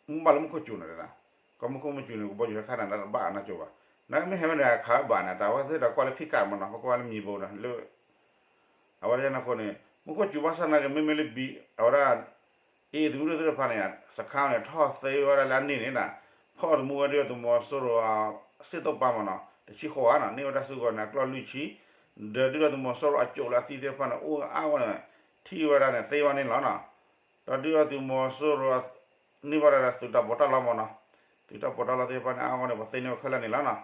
မ့ၢ်ဘၣ်လၢမူခိၣ်စူၤန့ၣ်, ကီၢ်မူခိၣ်မူခိၣ်စူၤန့ၣ် ကဘီယူၤဟဲခးန့ၣ် တၢ်တဘၣ်အါနီၢ်ကၠိဘၣ်, နမ့ၢ်ဟဲဝဲန့ၣ် ခးဝဲဘၣ်န့ၣ် တၢ်ဝဲသ့ၣ်ဒီးကွၢ်လၢဖံးကၣ်မးနီၤ ပကွၢ်လၢမံၤဘိဒီး လၢ အဝဲဒၣ်န့ၣ်အဃိန့ၣ် မူခိၣ်စူၤဘၣ်ဆၣ်သနာ်က့ မ့မ့ၢ်လၢ အဝဲဒၣ် အ့ၣ် သုးမုၢ်ဒိၣ်သ့ၣ်တဖၣ်န့ၣ် စခါန့ၣ် ထီၣ်သ့ဝဲဒၣ်လၢအန့ၣ်န့ၣ် ဖီၣ်တမူဝဲဒုၣ်ဒါသုးမီၤစိရိၤ စ့ၣ်သိၣ်ပာ်မးနီၤ တဆံဃိးဂၤနီၤ န့ၢ်ဝဲတၢ်စုကဝဲၤန့ၣ် အကျီၢ်လွံၢ်ဆံ ဒီးဒုၣ်ဒါသုးမီၤစိရိၤအကၠိၣ်လၢအသံသ့ၣ်တဖၣ်န့ၣ် အိၣ်အါဝဲန့ၣ် ထံၣ်ဝဲဒၣ်န့ၣ် သ့ဝဲန့ၣ်လီၤနီၤ. ဒီးဒုၣ်ဒါသုးမီၤစိရိၤ န့ၢ်ဘၣ်ဒၣ်ဒီးသုးတၢ်ပီးတၢ်လီမးနီၤ, သုးတၢ်ပီးတၢ်လီသ့ၣ်တဖၣ်န့ၣ် အါဝဲန့ၣ် ပှၤသ့န့ၢ်ဝဲခဲလၢာ်န့ၣ်လီၤနီၤ.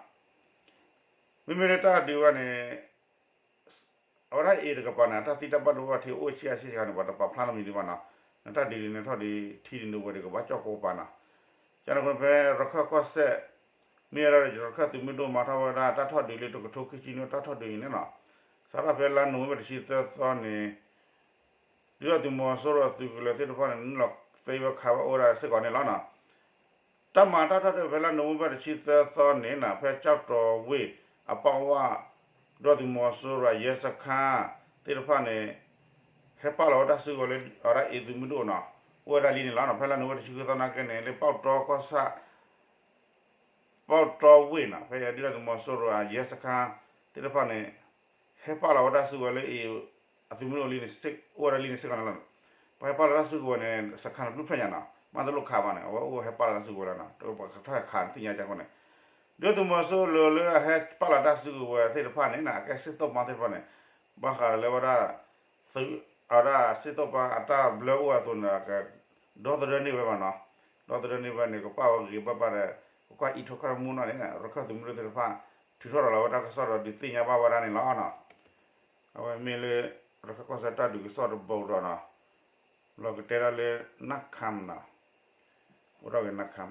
မ့မ့ၢ်လၢတၢ်ဒုးဝဲန့ၣ် အဝဲဒၣ်အ့ၣ်တကပၤန့ၣ် အတၢ်သံတၢ်ဘၣ်ဒိဘၣ်ထံးအိၣ်ဆံးအါဆံးတခါန့ၣ် ပှၤတပာ်ဖျါနီတမံၤဒံးဘၣ်နီၤ, နတၢ်ဒုးဒ်န့ၣ်ထီၣ်ဒ်ထံဒ်န့ၣ်ဝဲဒ်ကဘၣ်ကၠီၣ်ကိးပၤနီၤ. ကန့ၣ်အဃိန့ၣ် ဖဲရခၢၣ်ကီၢ်စဲၣ် မ့ၢ်ဝဲဒၣ်ရခၢၣ်သုးမုၢ်ဒိၣ်မၤထီၣ်ဝဲဒၣ်တၢ်ထီၣ်ဒုးလၢတကထိခံဆံန့ၣ် တၢ်ထီၣ်ဒုးအံၤန့ၣ်နီၤ, စးထီၣ်ဖဲလါနိၣ်ဝ့ဘၢၣ်တဆံသၢသီန့ၣ် ဒုၣ်ဒါသုးမီၤစိရိၤအသုးကလၢၤသ့ၣ်တဖၣ်န့ၣ် နုာ်လီၤသ့ဝဲခးဝဲအိၣ်ဝဲဒၣ်စ့ၢ်ကီးန့ၣ်လီၤနီၤ. တၢ်မၤတၢ်ထီၣ်ဒုးဖဲလါနိၣ်ဝ့ဘၢၣ်တဆံသၢသီန့ၣ်နီၤ ဖဲကၠီၣ်တီၤဝ့ၢ်အပီဝၢ် ဒုၣ်ဒါသုးမီၤစိရိၤအရဲစခန်းသ့ၣ်တဖၣ်န့ၣ် ဟဲပာ်လီၤဝဲတၢ်စုကဝဲၤလၢအဝဲဒၣ်အ့ၣ်သုးမုၢ်ဒိၣ်နီၤ အိၣ်ဝဲဒၣ်လံန့ၣ်လီၤနီၤ. ဖဲလါနိၣ်ဝ့ဘၢၣ်တဆံဃုသီနာ်က့န့ၣ် လၢပီၣ်တီကီၢ်ဆၣ် ပီၣ်တီဝ့ၢ်နီၤ ဖဲဒုၣ်ဒါသုးမီၤစိရိၤအရဲစခန်းသ့ၣ်တဖၣ်န့ၣ် ဟဲပာ်လီၤဝဲတၢ်စုကဝဲၤလၢအ့ၣ်အသုးမုၢ်ဒိၣ်လံန့ၣ် အိၣ်ဝဲဒၣ်လံန့ၣ်စ့ၢ်ကီးန့ၣ်လီၤ. ပှၤဟဲပာ်လီၤတၢ်စုကဝဲၤန့ၣ် စခန်းန့ၣ်ဘျုးဖျၢၣ်ညါနီၤ မ့ၢ်တလိၣ်ခးဘၣ်န့ၣ် အဝဲအိၣ်ဟဲပာ်လီၤတၢ်စုကဝဲၤလီၤနီၤ တပှၤကထီၣ်ဟဲခးန့ၣ်သ့ၣ်ညါကန့ၣ် ဒုၣ်ဒါသုးမီၤစိရိၤလၢအဟဲပာ်လီၤတၢ်စုကဝဲၤသ့ၣ်တဖၣ်န့ၣ်နီၤ အကဲစ့ၣ်သိၣ်ပာ်သ့ၣ်တဖၣ်န့ၣ် ဘၣ်ဃးဒီးလၢဝဲဒၣ် သုး အဝဲဒၣ်စ့ၣ်သိၣ်ပာ်အတၢ်ဘျၢအိၣ်အသိးန့ၣ် ကဒီသဒၢန့ၢ်ဝဲဘၣ်နီၤ, ဒီသဒၢန့ၢ်ဝဲန့ၣ် ကပာ်ဝဲဂ့ၤဘၣ်ဘၣ်ဒီး ကကွၢ်အံးထိၣ်ခီၣ်မူနီၢ်န့ၣ် ရခၢၣ်သုးမုၢ်ဒိၣ်သ့ၣ်တဖၣ် ထုးထီၣ်ဒီးလီၤဝဲတၢ်ကစီၣ်ဒီးဒုးသ့ၣ်ညါဘၣ်ဝဲဒၣ်န့ၣ်လီၤနီၤ. အဝဲမ့ၢ်လၢ ရခၢၣ်ကီၢ်စဲၣ်တၢ်ဒုးကစီၣ်တဘိဒီးနီၤ, လီၤကတဲဒၣ်လၢ နၢ်ခၣ်နီၤ, အိၣ်ထီၣ်က့ၤနၢ်ခၣ်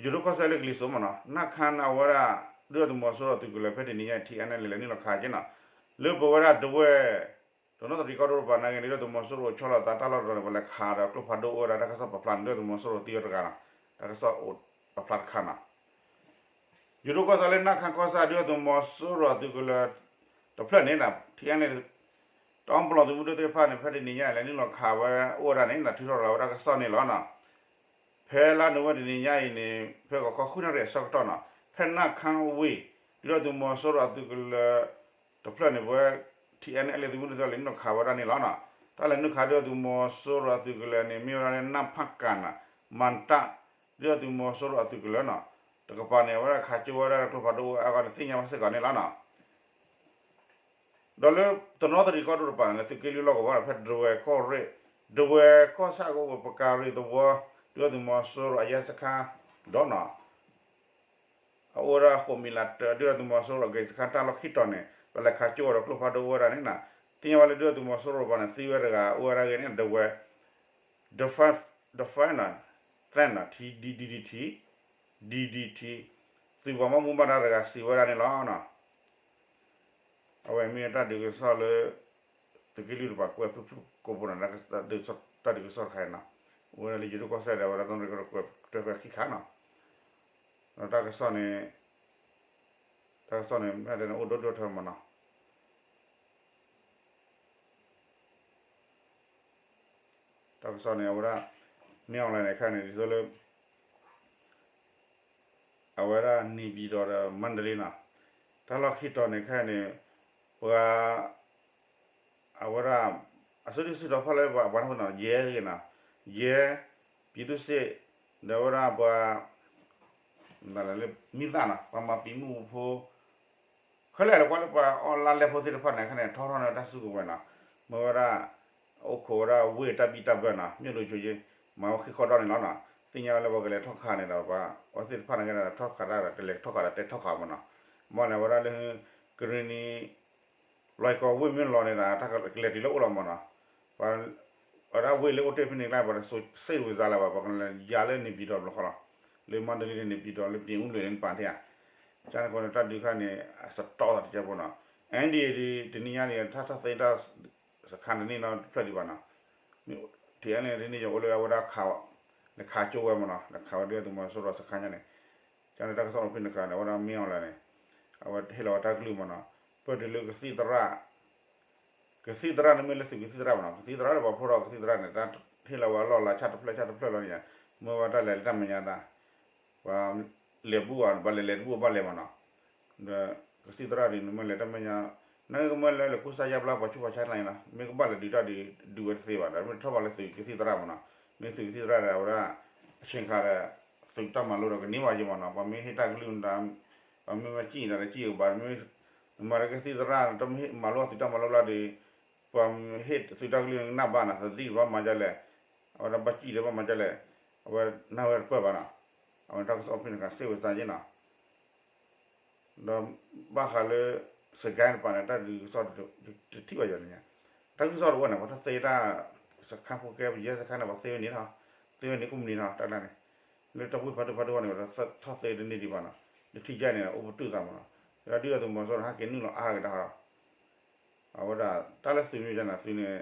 ယိၤဒိၣ်ကီၢ်စဲၣ်လၢကလံၤစိးမးနီၤ နၢ်ခၣ်န့ၣ် အဝဲဒၣ် ဒုၣ်ဒါသုးမီၤစိရိၤသုးကလၢၤဖဲတနံၤညါအံၤ ထံအါနဲၣ်လဲၣ်လဲၣ်နုာ်လီၤခးက့နီၤ, လၢပဝဲဒၣ်ဒဝဲၢ် တနီသရံၣ်ကီၢ်ဒိၣ်တပၤနာ်က့န့ၣ် ဒုၣ်ဒါသုးမီၤစိရိၤဆီလီၤသးတၢ်လီၢ်တတီၤန့ၣ် ပှၤလဲၤခးဒီးကျိဖးဒိၣ်အိၣ်ဝဲဒၣ်တၢ်ကစီၣ်ပာ်ဖျါန့ၣ် ဒုၣ်ဒါသုးမီၤစိရိၤသံဝဲတဂၤနီၤ, တၢ်ကစီၣ်အိၣ်ပာ်ဖျါတခါနီၤ ယိၤဒိၣ်ကီၢ်စဲၣ်လၢနၢ်ခၣ်ကီၢ်ဆၣ် ဒုၣ်ဒါသုးမီၤစိရိၤအသုးကလၢၤတဖျၢၣ်န့ၣ် ထံအါနဲၣ် တအီပလီၢ်သုးမုၢ်ဒိၣ်သ့ၣ်တဖၣ်န့ၣ် ဖဲတနံၤညါအံၤ လဲၤနုာ်လီၤခးဝဲအိၣ်ဝဲဒၣ်န့ၣ် ထုးထီၣ်လီၤဝဲဒၣ်ကစီၣ်န့ၣ်လီၤနီၤ. ဖဲလါနိၣ်ဝ့ဘၢၣ်တနံၤညါအံၤန့ၣ် ဖဲဂီၤခီဃုနၣ်ရံၣ်အဆၢကတီၢ်နီၤ ဖဲနၢ်ခၣ်ဝ့ၢ် ဒုၣ်ဒါသုးမီၤစိရိၤအသုးကလၢၤတဖျၢၣ်န့ၣ် ပဝဲ ထံအါနဲၣ်လဲၣ်သုးမုၢ်ဒိၣ်သ့ၣ်တဖၣ် လဲၤနုာ်လီၤခးဝဲဒၣ်န့ၣ်လီၤနီၤ. တၢ်လဲၤနုာ်ခးဒုၣ်ဒါသုးမီၤစိရိၤအသုးကလၢၤန့ၣ် မ့ၢ်ဝဲဒၣ်လၢနၢ်ဖၣ်ကၣ်နီၤ မၣ်တၢ် ဒုၣ်ဒါသုးမီၤစိရိၤအသုးကလၢၤနီၤ တကပၤန့ၣ် အဝဲဒၣ်ခးကၠိဝဲဒၣ်ကျိဖးဒိၣ်အါဂီၢ်န့ၣ် သ့ၣ်ညါဘၣ်စ့ၢ်ကီးန့ၣ်လီၤနီၤ. ဒီးလၢတနီသရံၣ်ကီၢ်ဒိၣ်တပၤန့ၣ် သုးက့လွံၢ်လီၢ်ကဝီၤဒီး ဖဲဒဝဲၢ်ကီၢ်ရ့ၣ် ဒဝဲၢ်ကီၢ်ဆၣ်ကအိၣ်ပကၤရံၣ်သဝီ ဒုၣ်ဒါသုးမီၤစိရိၤအရဲစခန်းဒီးနီၤ အအိၣ်ဝဲဒၣ်ဃိးမံၤလးတၢ ဒုၣ်ဒါသုးမီၤစိရိၤအဂ့ၢ်စခန်းတၢ်လီၢ်ခံတီၤန့ၣ် ပလဲၤခးကၠိဝဲဒီးကျိဖးဒိၣ်အိၣ်ဝဲဒၣ်န့ၣ်နီၤ သ့ၣ်ညါဝဲလၢဒုၣ်ဒါသုးမီၤစိရိၤတပၤန့ၣ် သံဝဲတဂၤအိၣ်ဝဲဒၣ်ဂ့ၤန့ၣ် ဒဝဲၢ် ဒဖဲနီၤ သဲနီၤ ထံ ဒံ ဒံ ဒံ ထံ ဒံ ဒံ ထံ သုးပှၤဘၣ်မူဘၣ်ဒါတဂၤစံးဝဲဒၣ်န့ၣ်လီၤနီၤ. အဝဲမ့ၢ်တၢ်ဒုးကစီၣ်လၢ သုးက့လွံၢ်တပၤကွဲးဖုၣ်ဖုၣ်ကိာ်ပူၤနီၤ တၢ်ဒုးကစီၣ်တခါအံၤနီၤ အိၣ်ဝဲဒၣ်လၢယိၤဒိၣ်ကီၢ်စဲၣ်ဒီး အဝဲဒၣ်တၢ်ကရၢကရိကွဲးဖုၣ်ဖုၣ်ခံခါနီၤ ဒီးတၢ်ကစီၣ်န့ၣ် တၢ်ကစီၣ်န့ၣ် မ့ၢ်ဒ်န့ၣ်အိၣ်ဒိၣ်ဒိၣ်ထီမးနီၤ တၢ်ကစီၣ်န့ၣ် အဝဲဒၣ် မ့ၢ် online န့ၣ်ခါန့ၣ် ဒ်သိးလၢ အဝဲဒၣ် နေပြည်တော် ဒီး မန္တလေး နီၤ တၢ်လီၢ်ခံတီၤန့ၣ်ခါန့ၣ် ပှၤ အဝဲဒၣ် အစုဒုၣ်စုတီၤဖီၣ်လၢပှၤ ပှၤနီၤ ယဲဂ့ၤနီၤ ယဲ ပြည်သူ့စစ် ဒီးအဝဲဒၣ်ပှၤ မံသၣ်နီၤ ပှၤမၤပံာ်မုၣ်ဖိ ခဲလၢာ်လၢကွၢ်လၢပှၤ online လဲဖိသ့ၣ်တဖၣ်န့ၣ်ခါန့ၣ် ထီထီၣ်န့ၢ်တၢ်စုကဝဲၤနီၤ မ့ၢ်ဝဲဒၣ် အိၣ်ခိးဝဲဒၣ်ဝ့ၢ်တၢ်ဘံၣ်တၢ်ဘၢနီၤ မ့ၢ်လိာ်ဆိက့ မၤဝဲဃ့ခီဒီန့ၣ်လီၤနီၤ သ့ၣ်ညါဝဲလၢပှၤကလဲၤထီၣ်ခးန့ၣ်ဒီး ပှၤအဝဲသ့ၣ်တဖၣ်န့ၣ်ကဲဒီးထီၣ်ခးတၢ်ဒီး ကလဲၤထီၣ်ခးဒီးတဲထီၣ်ခးမးနီၤ မ့ၢ်န့ၣ်ဝဲဒၣ်လၢ ကရ့ၣ်နံၤ လွဲၢ်ကီၢ်ဝ့ၢ်မ့ၢ်လီၤန့ၣ်ဒီး တၢ်ကလဲၤတုၤလၢအိၣ်လီၤမးနီၤ ပှၤ ဝဲဒၣ်ဝ့ၢ်လၢအိၣ်တ့ၢ်ဖဲန့ၣ်ကျါ ပှၤတစိၤစ့ၣ်ဝံၤသးလၢၤဘၣ် ပှၤကလဲၤယၤလၢန့ၣ်ပၠံၤတီၤတဘျီဃီလီၤ လၢမါဒလံန့ၣ် န့ၣ်ပၠံၤတီၤ လၢပၠ့ၤအူလွံၢ်န့ၣ်ပာ်ထဲဧါ ကန့ၣ်ဃိန့ၣ် တၢ်ဒုးခါန့ၣ် အစတီၢ်သးတကဲဖိနီၤ အၣ်ဒီး တနံၤညါန့ၣ် တၢ်ထီၣ်သ့တၢ် စခါတန့ၢ်နီတဖျၢၣ်ဒံးဘၣ်နီၤ မ့ၢ်ထံၣ်အါန့ၣ် တန့ၢ်ယအိၣ်လၢအဝဲဒၣ်ခး လဲၤခးကၠိဝဲမးနီၤ လဲၤခးဝဲဒုၣ်ဒါသုးမီၤစိရိၤစခါညါန့ၣ် ကန့ၣ်တၢ်ကစီၣ်အိၣ်ဖဲန့ၣ်တခါန့ၣ် အဝဲဒၣ်မ့ၢ်အီၤလဲၣ်န့ၣ် အဝဲဟ့ၣ်လီၤဝဲတၢ်ကလုၢ်မးနီၤ ပၢၢ်တုၤလၢကသံၣ်သရၣ် ကသံၣ်သရၣ်န့ၣ်မ့ၢ်လၢသုးကသံၣ်သရၣ်မးနီၤ ကသံၣ်သရၣ်ဒီးပှၤဖှိၣ်ထီၣ်ကသံၣ်သရၣ်န့ၣ် တၢ်ဟ့ၣ်လီၤဝဲအလီၢ်လၢ်ဆၣ်တဖျၢၣ်ဆၣ်တဖျၢၣ်လီၤန့ၣ် မ့ၢ်ဝဲတၢ်လဲၤတၢ်မဲာ်ညါတၢ် ပှၤလဲၤဘူၣ်အီၤ ဘၣ်လဲၤလဲၤတဘူၣ်ဘၣ်လဲၤမးနီၤ ဒီးကသံၣ်သရၣ်ဒ်န့ၣ်မ့ၢ်လဲၤတၢ်မဲာ်ညါ နာ်က့ကမၢလဲၤလၢကူစါယါဘျါပှၤဆူးပှၤဆါတၢ်န့ၣ်လီၤ မ့ၢ်ကဘၣ်လဲၤဒုးတၢ်ဒုးဝဲတသ့ဘၣ် ဒီးမ့ၢ်ထီၣ်ဘၣ်လၢသုးကသံၣ်သရၣ်မးနီၤ မ့ၢ်သုးကသံၣ်သရၣ်ဒီး အဝဲဒၣ် အဆ့ခါဒီး သုးတၢ်မၤလိဒီးကန့ၢ်ဘၣ်ယံၤမးနီၤ ပှၤမ့ၢ်ဟ့ၣ်တၢ်ကလုၢ်ဒီး ပှၤမ့ၢ်ဝဲစံၣ်ဒီးတစံၣ်ဘၣ် မ့ၢ် မၤလၢကသံၣ်သရၣ် တမ့ၢ်ဟ့ၣ်မၤလိသုးတၢ်မၤလိဘျါဒီး ပှၤမ့ၢ်ဟ့ၣ်သုးတၢ်ကလုၢ်န့ၣ်ကနၣ်ဘၣ်နီၤ သဒံၣ်ဘၣ်မၤဒ်လဲၣ် အဝဲဒၣ်ဘၣ်စံၣ်ဒီးဘၣ်မၤဒ်လဲၣ် အဝဲနၢ်ဝဲတပၢၢ်ဘၣ်နီၤ အဝဲတၢ်ကစီၣ်ဖဲန့ၣ်ခါစ့ၢ်ဝဲသးယ့ၣ်နီၤ ဒီးဘၣ်ဃးလၢ စကဲန့ၣ်တပၤန့ၣ် တၢ်ဒုးကစီၣ်တထံၣ်ဘၣ်ယၤန့ၣ် တၢ်ဒုးကစီၣ်တအိၣ်န့ၣ် ပှၤထီၣ်သ့တၢ် စခါဖိကဲ ပယဲစခါန့ၣ် ပှၤသ့ဝဲန့ၣ်ထီၣ် သ့ဝဲန့ၣ်ကိးမုၢ်နံၤထီၣ် တၢ်ဒၣ်န့ၣ် လၢတၢ်ဝ့ၢ်ဖးဒိၣ်ဖးဒိၣ်န့ၣ် ပှၤထီၣ်သ့တန့ၢ်ဒံးဘၣ်နီၤ လၢထံကဲန့ၣ် အိၣ်ပတုာ်သးမးနီၤ ဒီးဒုၣ်ဒါသုးမီၤစိရိၤန့ၣ် ဟဲက့ၤနုာ်လီၤအါကဒါ အဝဲဒၣ် တၢ်လၢသုးမံၤန့ၣ် သုးန့ၣ်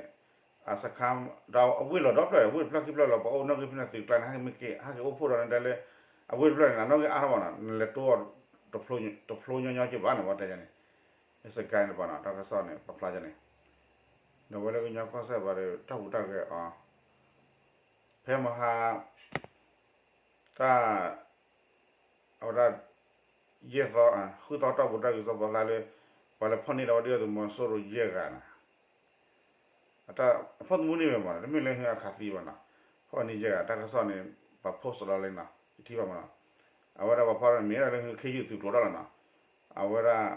အစခါ ဒီးအဝ့ၢ်လီၤဒီဖျၢၣ် အဝ့ၢ်တဖျၢၣ်ခံဖျၢၣ်လီၤ ပှၤအိၣ်နီၣ်ဂံၢ်ဖဲန့ၣ်သုးကျါန့ၣ် ဟဲက့ၤအိၣ်ဖှိၣ်ဒီးန့ၣ်တဲလၢ အဝ့ၢ်တဖျၢၣ်န့ၣ် အနီၣ်ဂံၢ်အါထီၣ်ဘၣ်နီၤ နလဲၤတိ တဖျိညီညီက့ဘၣ်န့ၣ် ပှၤတဲယၤန့ၣ် စကဲန့ၣ်တပၤနီၤ တၢ်ကစီၣ်န့ၣ် ပာ်ဖျါယၤန့ၣ် ဒီးဝဲလၢကညီကီၢ်စဲၣ်ဘၣ်ဒီး တၢ်ဟူးတၢ်ဂဲၤအီၤ ဖဲမဟါ တၢ် အဝဲဒၣ် ယဲၢ်သီ ဃုသီတီၢ်ပူၤ တၢ်ဂ့ၢ်ကီပာ်ဖျါလၢ ပှၤလဲၤဖီၣ်န့ၢ်ဒီးဝဲဒၣ်သုးမီၤစိရိၤယဲၢ်ဂၤနီၤ အတၢ်ဖီၣ်သမူန့ၢ်ဝဲမး တမ့ၢ်လၢဟဲအခးသံဘၣ်နီၤ ဖီၣ်န့ၢ်ယဲၢ်ဂၤ တၢ်ကစီၣ်န့ၣ် ပှၤ post လီၤလံနီၤ ယထံၣ်ဘၣ်မးနီၤ အဝဲဒၣ်ပှၤဖီၣ်န့ၢ်မ့ၢ်ဒၣ်လၢ ခ့ယုၢ်သုးကျိၤတၢ်လီၤနီၤ အဝဲဒၣ်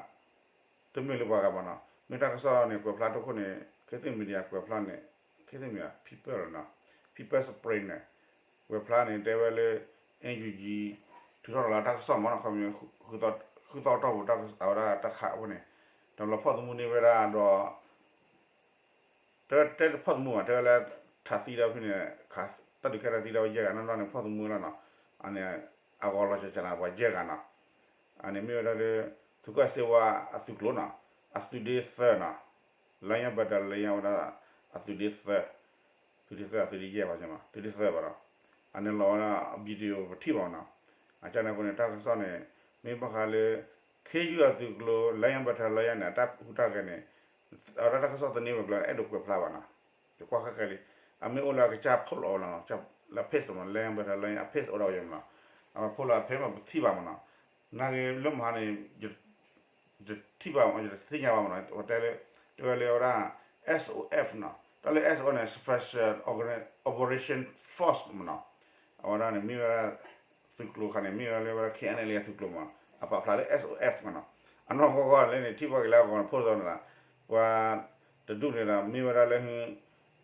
တမ့ၢ်လၢပှၤဂၤဘၣ်နီၤ မ့ၢ်တၢ်ကစီၣ်န့ၣ် ကွဲးဖျါတခိၣ်န့ၣ် ခေတ်သစ်မီဒီယာ ကွဲးဖျါန့ၣ် ခေတ်သစ်မီဒီယာ People လီၤနီၤ People Spring န့ၣ် ကွဲးဖျါန့ၣ် တဲဝဲလၢ NUG ထုးထီၣ်လီၤတၢ်ကစီၣ်မးနီၤ ခီ ဃုသီတီၢ်ပူၤ အဝဲဒၣ်တၢ်ခးအဃိန့ၣ် တဘျီဖီၣ်သမူန့ၢ်ဝဲဒၣ်ဒီး တဲတဲဖီၣ်သမူဘၣ် တဲဝဲလၢ ထးသံဒီးဖဲန့ၣ် တၢ်ဒုးကဲထီၣ်သံဒီးယဲၢ်ဂၤနီၢ်နီၢ်န့ၣ် ဖီၣ်သမူလီၤနီၤ အန့ၣ် အဂီၤလီၤကကနၤပှၤယဲၢ်ဂၤနီၤ အန့ၣ်မ့ၢ်ဝဲဒၣ်လၢ သုးခိၣ်အဲၣ်စ့ဝါအသုးကျိၤနီၤ အသုးဒ့သၢနီၤ Lion Battalion ဝဲဒၣ် အသုးဒ့သၢ သုးဒ့သၢ သုးဒ့ယဲၢ်ဘၣ် သုးဒ့သၢဘၣ်ဒီး အန့ၣ်လီၤဝဲဒၣ် video ပထံၣ်ဘၣ်နီၤ အကန့ၣ်အဃိန့ၣ် တၢ်ကစီၣ်န့ၣ် မ့ၢ်ဘၣ်ဃးလၢ ခ့ယုၢ်အသုးကျိၤ Lion Battalion န့ၣ် အတၢ်ဟူးတၢ်ဂဲၤန့ၣ် အဝဲဒၣ်တၢ်ကစီၣ်သန့ဝဲၤကျိၤန့ၣ် အဲၣ်ဒိးကွဲးဖျါဘၣ်နီၤ ယကွၢ်ဃဲဃဲလံ အမ့ၢ်အိၣ်လၢအကစၢ် post လီၤဝဲလီၤ လၢ page မး Lion Battalion အ page အိၣ်ဒီးယဲၢ်မးနီၤ အ post လီၤ အ page မးပထံၣ်ဘၣ်မးနီၤ နာ်က့လၢမဟါန့ၣ် ယတထံၣ်ဘၣ်မး ယတသ့ၣ်ညါဘၣ်မးနီၤ တဲလၢ တဲဝဲလၢအဝဲဒၣ် S O F နီၤ တၢ်လၢ S O F န့ၣ် Special Organ- Operation Force မးနီၤ အဝဲဒၣ်န့ၣ် မ့ၢ်ဝဲဒၣ် သုးကျိၤခါန့ၣ် မ့ၢ်ဝဲလၢဝဲဒၣ် K N L A အသုးကျိၤမး အပာ်ဖျါလၢ S O F မးနီၤ အနီၢ်ကီၢ်ကီၢ်လၢန့ၣ် ထံၣ်ဘၣ်က့ၤလၢအဂီၤန့ၣ် post န့ၣ်လီၤ ပှၤတဒူၣ်န့ၣ်ဒီး မ့ၢ်ဝဲဒၣ်လၢ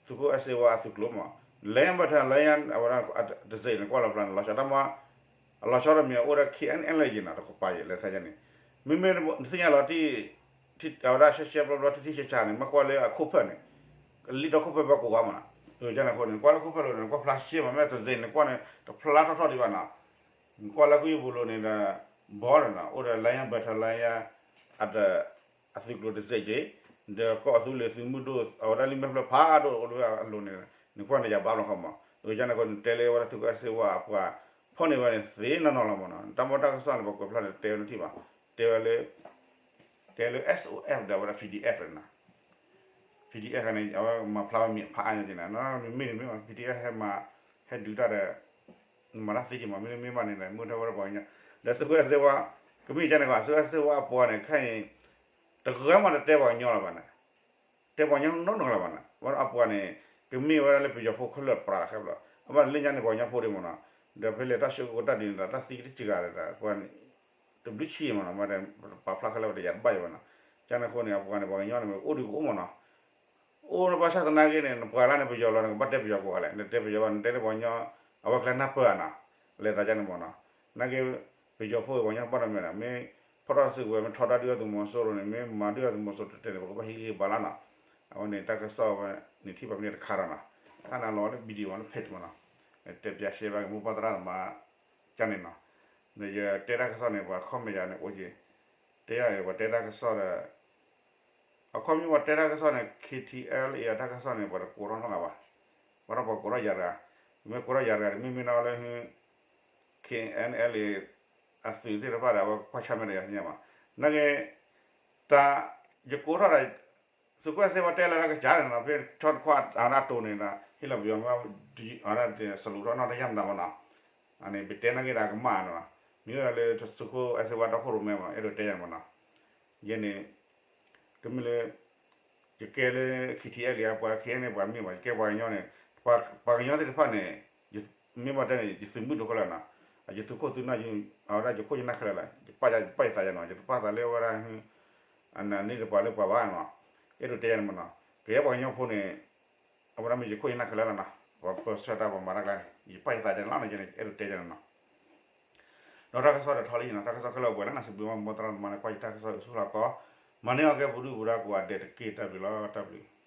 သုးခိၣ်အဲၣ်စ့ဝါအသုးကျိၤမး Lion Battalion အဝဲဒၣ်တစဲးန့ၣ် ကွၢ်လီၤဖျါန့ၣ် လီၤဆီတၢ်မး အလီၤဆီတမံၤ အအိၣ်ဒီး K N L A နီၤ တကပၤယဲၢ်လၢသၢယဲၢ်န့ၣ် မ့မ့ၢ်နသ့ၣ်ညါလီၤ အဝဲဒၣ်ရှဲရှဲဘျီဘျီ ထံထံဆးဆးန့ၣ် မ့ၢ်ကွၢ်လၢအခိၣ်ဖၢၣ်န့ၣ် လံၣ်ဒီးခိၣ်ဖၢၣ်ဘၣ်ကိးဂၤမးနီၤ ကန့ၣ်အဃိန့ၣ် ကွၢ်လၢခိၣ်ဖၢၣ်လိၤန့ၣ် ကွၢ်ဖျါရှဲမး မ့ၢ်တစဲးန့ၣ် ကွၢ်န့ၣ် တဖျါထီၣ်ထီၣ်ဒံးဘၣ်နီၤ ကွၢ်လၢကယုၢ်ပူၤလိၤန့ၣ်ဒီး ဘီန့ၣ်နီၤ အိၣ်ဒီး Lion Battalion အတ အသုးကျိၤတစဲးက့ၤ ဒီးကီၢ်အသုးလ့ၤသုးမုၢ်ဒိၣ် အဝဲဒၣ်လံာ်မဲာ်ဖျၢၣ်ဖးဒိၣ်အိၣ်လၢအလိၤန့ၣ် နကွၢ်န့ၣ်ယၤဘၣ်ဘျီဃီမး အကန့ၣ်အဃိန့ၣ် တဲလၢဝဲဒၣ်သုးခိၣ်အဲၣ်စ့ဝါအပှၤ ဖီၣ်န့ၢ်ဝဲန့ၣ်သ့နီၢ်နီၢ်လီၤမးနီၤ တၢ်မ့ၢ်တၢ်ကစီၣ်န့ၣ် ပှၤကွဲးဖျါန့ၣ် တဲဝဲနထံၣ်ဘၣ် တဲဝဲလၢ တဲလၢ S O F ဒီးအဝဲဒၣ် P D F န့ၣ်နီၤ P D F န့ၣ် အဝဲမၤဖျါဝဲမံၤဖးအါညါက့ၤန့ၣ် မ့မ့ၢ်န့ၣ်မ့ၢ် P D F ဟဲမၤ ဟဲဒုးတၢ်ဒီး မၤတၢ်သ့က့ၤမး မ့တမ့ၢ်ဘၣ်န့ၣ် မ့ၢ်ထဲဝဲဒၣ်ပှၤကညီ ဒီးသုးခိၣ်အဲၣ်စ့ဝါ ကမ့ၢ်ကန့ၣ်ကွၢ် သုးခိၣ်အဲၣ်စ့ဝါအပှၤန့ၣ် ခဲအံၤ တဂၤမးတတဲပှၤကညီလၢၤဘၣ်န့ၣ် တဲပှၤကညီနီတဂၤလၢၤဘၣ်န့ၣ် ဝဲဒၣ်အပှၤန့ၣ် ကမ့ၢ်ဝဲဒၣ်လၢပယီၤဖိခဲလၢာ်ပြးခဲဘျီ အဘၣ်န့ၣ်လၢညါန့ၣ် ပှၤကညီဖိဒံးမးနီၤ ဒီးဖဲလဲၣ်တၢ်ဆၢကတီၢ်ဒ်န့ၣ်ဒီး တၢ်သံကတစှၤဂၤဒီး ပှၤန့ၣ် တဘျုးဆံမးနီၤ မ့ၢ်ပာ်ဖျါခဲလၢာ်ဝဲတယၤတဘၣ်ယံၤဘၣ်နီၤ ကန့ၣ်အဃိန့ၣ် အပှၤန့ၣ် ပှၤကညီန့ၣ် အိၣ်ဒံးကအိၣ်မးနီၤ အိၣ်နဘၣ်ဆၣ်သနာ်က့န့ၣ် နပှၤလၢနပယီၤလီၤ နကဘၣ်တဲပယီၤကိးဂၤလဲၣ်, နတဲပယီၤဘၣ် နတဲလၢပှၤကညီ အဝဲကျဲနၢ်ပၢၢ်ဧါနီၤ, လဲၤသးဒ်န့ၣ်မ့ၢ်နီၤ, နာ်က့ ပယီၤဖိပှၤကညီဘၣ်နီတမံၤနီၤ, မ့ၢ်ဖီၣ်ထီၣ်စုကဝဲၤ မ့ၢ်ထီဒါဒုၣ်ဒါသုးမီၤစိရိၤန့ၣ် မ့ၢ်မၤဒုၣ်ဒါသုးမီၤစိရိၤတဲာ်တဲာ်န့ၣ် ပကဘၣ်ဟံးက့ၤဘၣ်လီၤနီၤ, အဝဲန့ၣ်တၢ်ကစီၣ်ဝဲန့ၣ်ထံၣ်ဘၣ်မ့ၢ်တခါဒီးနီၤ, ခါန့ၣ်လီၤလၢ video လၢ page မ့ၢ်နီၤ, တဲပျးရှဲဘၣ်က့ၤမိၢ်ပၢ်သရၣ်သမါ ကန့ၣ်နီၤ, ဒီးယတဲတၢ်ကစီၣ်န့ၣ် ပှၤ comment ယၤန့ၣ်အိၣ်က့ၤ, တဲယၤပှၤတဲတၢ်ကစီၣ်ဒီး အခီပညီပှၤတဲတၢ်ကစီၣ်န့ၣ် K T L A အတၢ်ကစီၣ်န့ၣ် ပှၤတကိးထီၣ်နီတဂၤဘၣ်, ဘၣ်ဒီးပှၤကိးထီၣ်ယၤတဂၤ, မ့ၢ်ကိးထီၣ်ယၤတဂၤန့ၣ် မ့မ့ၢ်နီၤလၢ K N L A အသုးသ့ၣ်တဖၣ်ဒီး အဝဲကွၢ်ဆၢၣ်မဲာ်ဒီးယၤသ့ၣ်ညါဘၣ်, နာ်က့ တၢ် ယကိးထီၣ်ဒီး သုးခိၣ်အဲၣ်စ့ဝါတဲလၢတၢ်ကစၢ်န့ၣ်နီၤ, ဖဲထီၣ်တခွါအတၢ်တိၢ်န့ၣ်ဒီး ဟ့ၣ်လီၤပယီၤမ့ၢ် အဝဲဒၣ်တစလူးထီၣ်နီတယၢ်မနုၤမ့ၢ်နီၤ, အန့ၣ် ပတဲနာ်က့ဒီးကမၣ်နီၤ, မ့ၢ်ဝဲဒၣ်လၢသုးခိၣ်အဲၣ်စ့ဝါတီခိၣ်ရိၣ်မဲမ့ၢ် အဲၣ်ဒိးတဲယၤန့ၣ်မ့ၢ်နီၤ, ယဲန့ၣ် တမ့ၢ်လၢ ယကဲလၢ K T L A အပှၤ K N L A ပှၤမ့ၢ်ဘၣ်, ယကဲပှၤကညီန့ၣ် ပှၤကညီသ့ၣ်တဖၣ်န့ၣ် မ့ၢ်ဘၣ်တဲန့ၣ် ယသုးမုၢ်ဒိၣ်ခဲလၢာ်နီၤ, ယသုးခိၣ်သုးနၢ် အဝဲဒၣ်ယခိၣ်ယနၢ်ခဲလၢာ်လီၤ, ယပာ်ယၤ ယပာ်ယသးယၤနီၤ, ယတပာ်သးလၢအဝဲဒၣ် အနၤန့ၣ်တပှၤလၢပှၤဘၣ်နီၤ, အဲၣ်ဒိးတဲယၤန့ၣ်မ့ၢ်နီၤ, ကယဲၢ်ပှၤကညီဖိန့ၣ် အဝဲဒၣ်မ့ၢ်ယခိၣ်ယနၢ်ခဲလၢာ်လီၤနီၤ, ပှၤပၢဆှၢတၢ်ပှၤမၤတၢ်ကျါန့ၣ် ယပာ်ယသးယၤန့ၣ်လီၤ, ယအဲၣ်ဒိးတဲယၤန့ၣ်နီၤ, ဒီးတၢ်ကစီၣ်ဒီးထီလံနီၤ, တၢ်ကစီၣ်ခဲလၢာ်ပှဲၤလၢနစံးဘျုးမး မိၢ်သရၣ်သမါန့ၣ် ကွၢ်ယတၢ်ကစီၣ်အံၤဆူၣ်လီၤကီး, မၤန့ၢ်အီၤကဲပှၤဒုၣ်ပှၤဒါကိးဂၤဒဲးတက့ၢ်, တၢ်ဘျုးလီၤ, တၢ်ဘျုး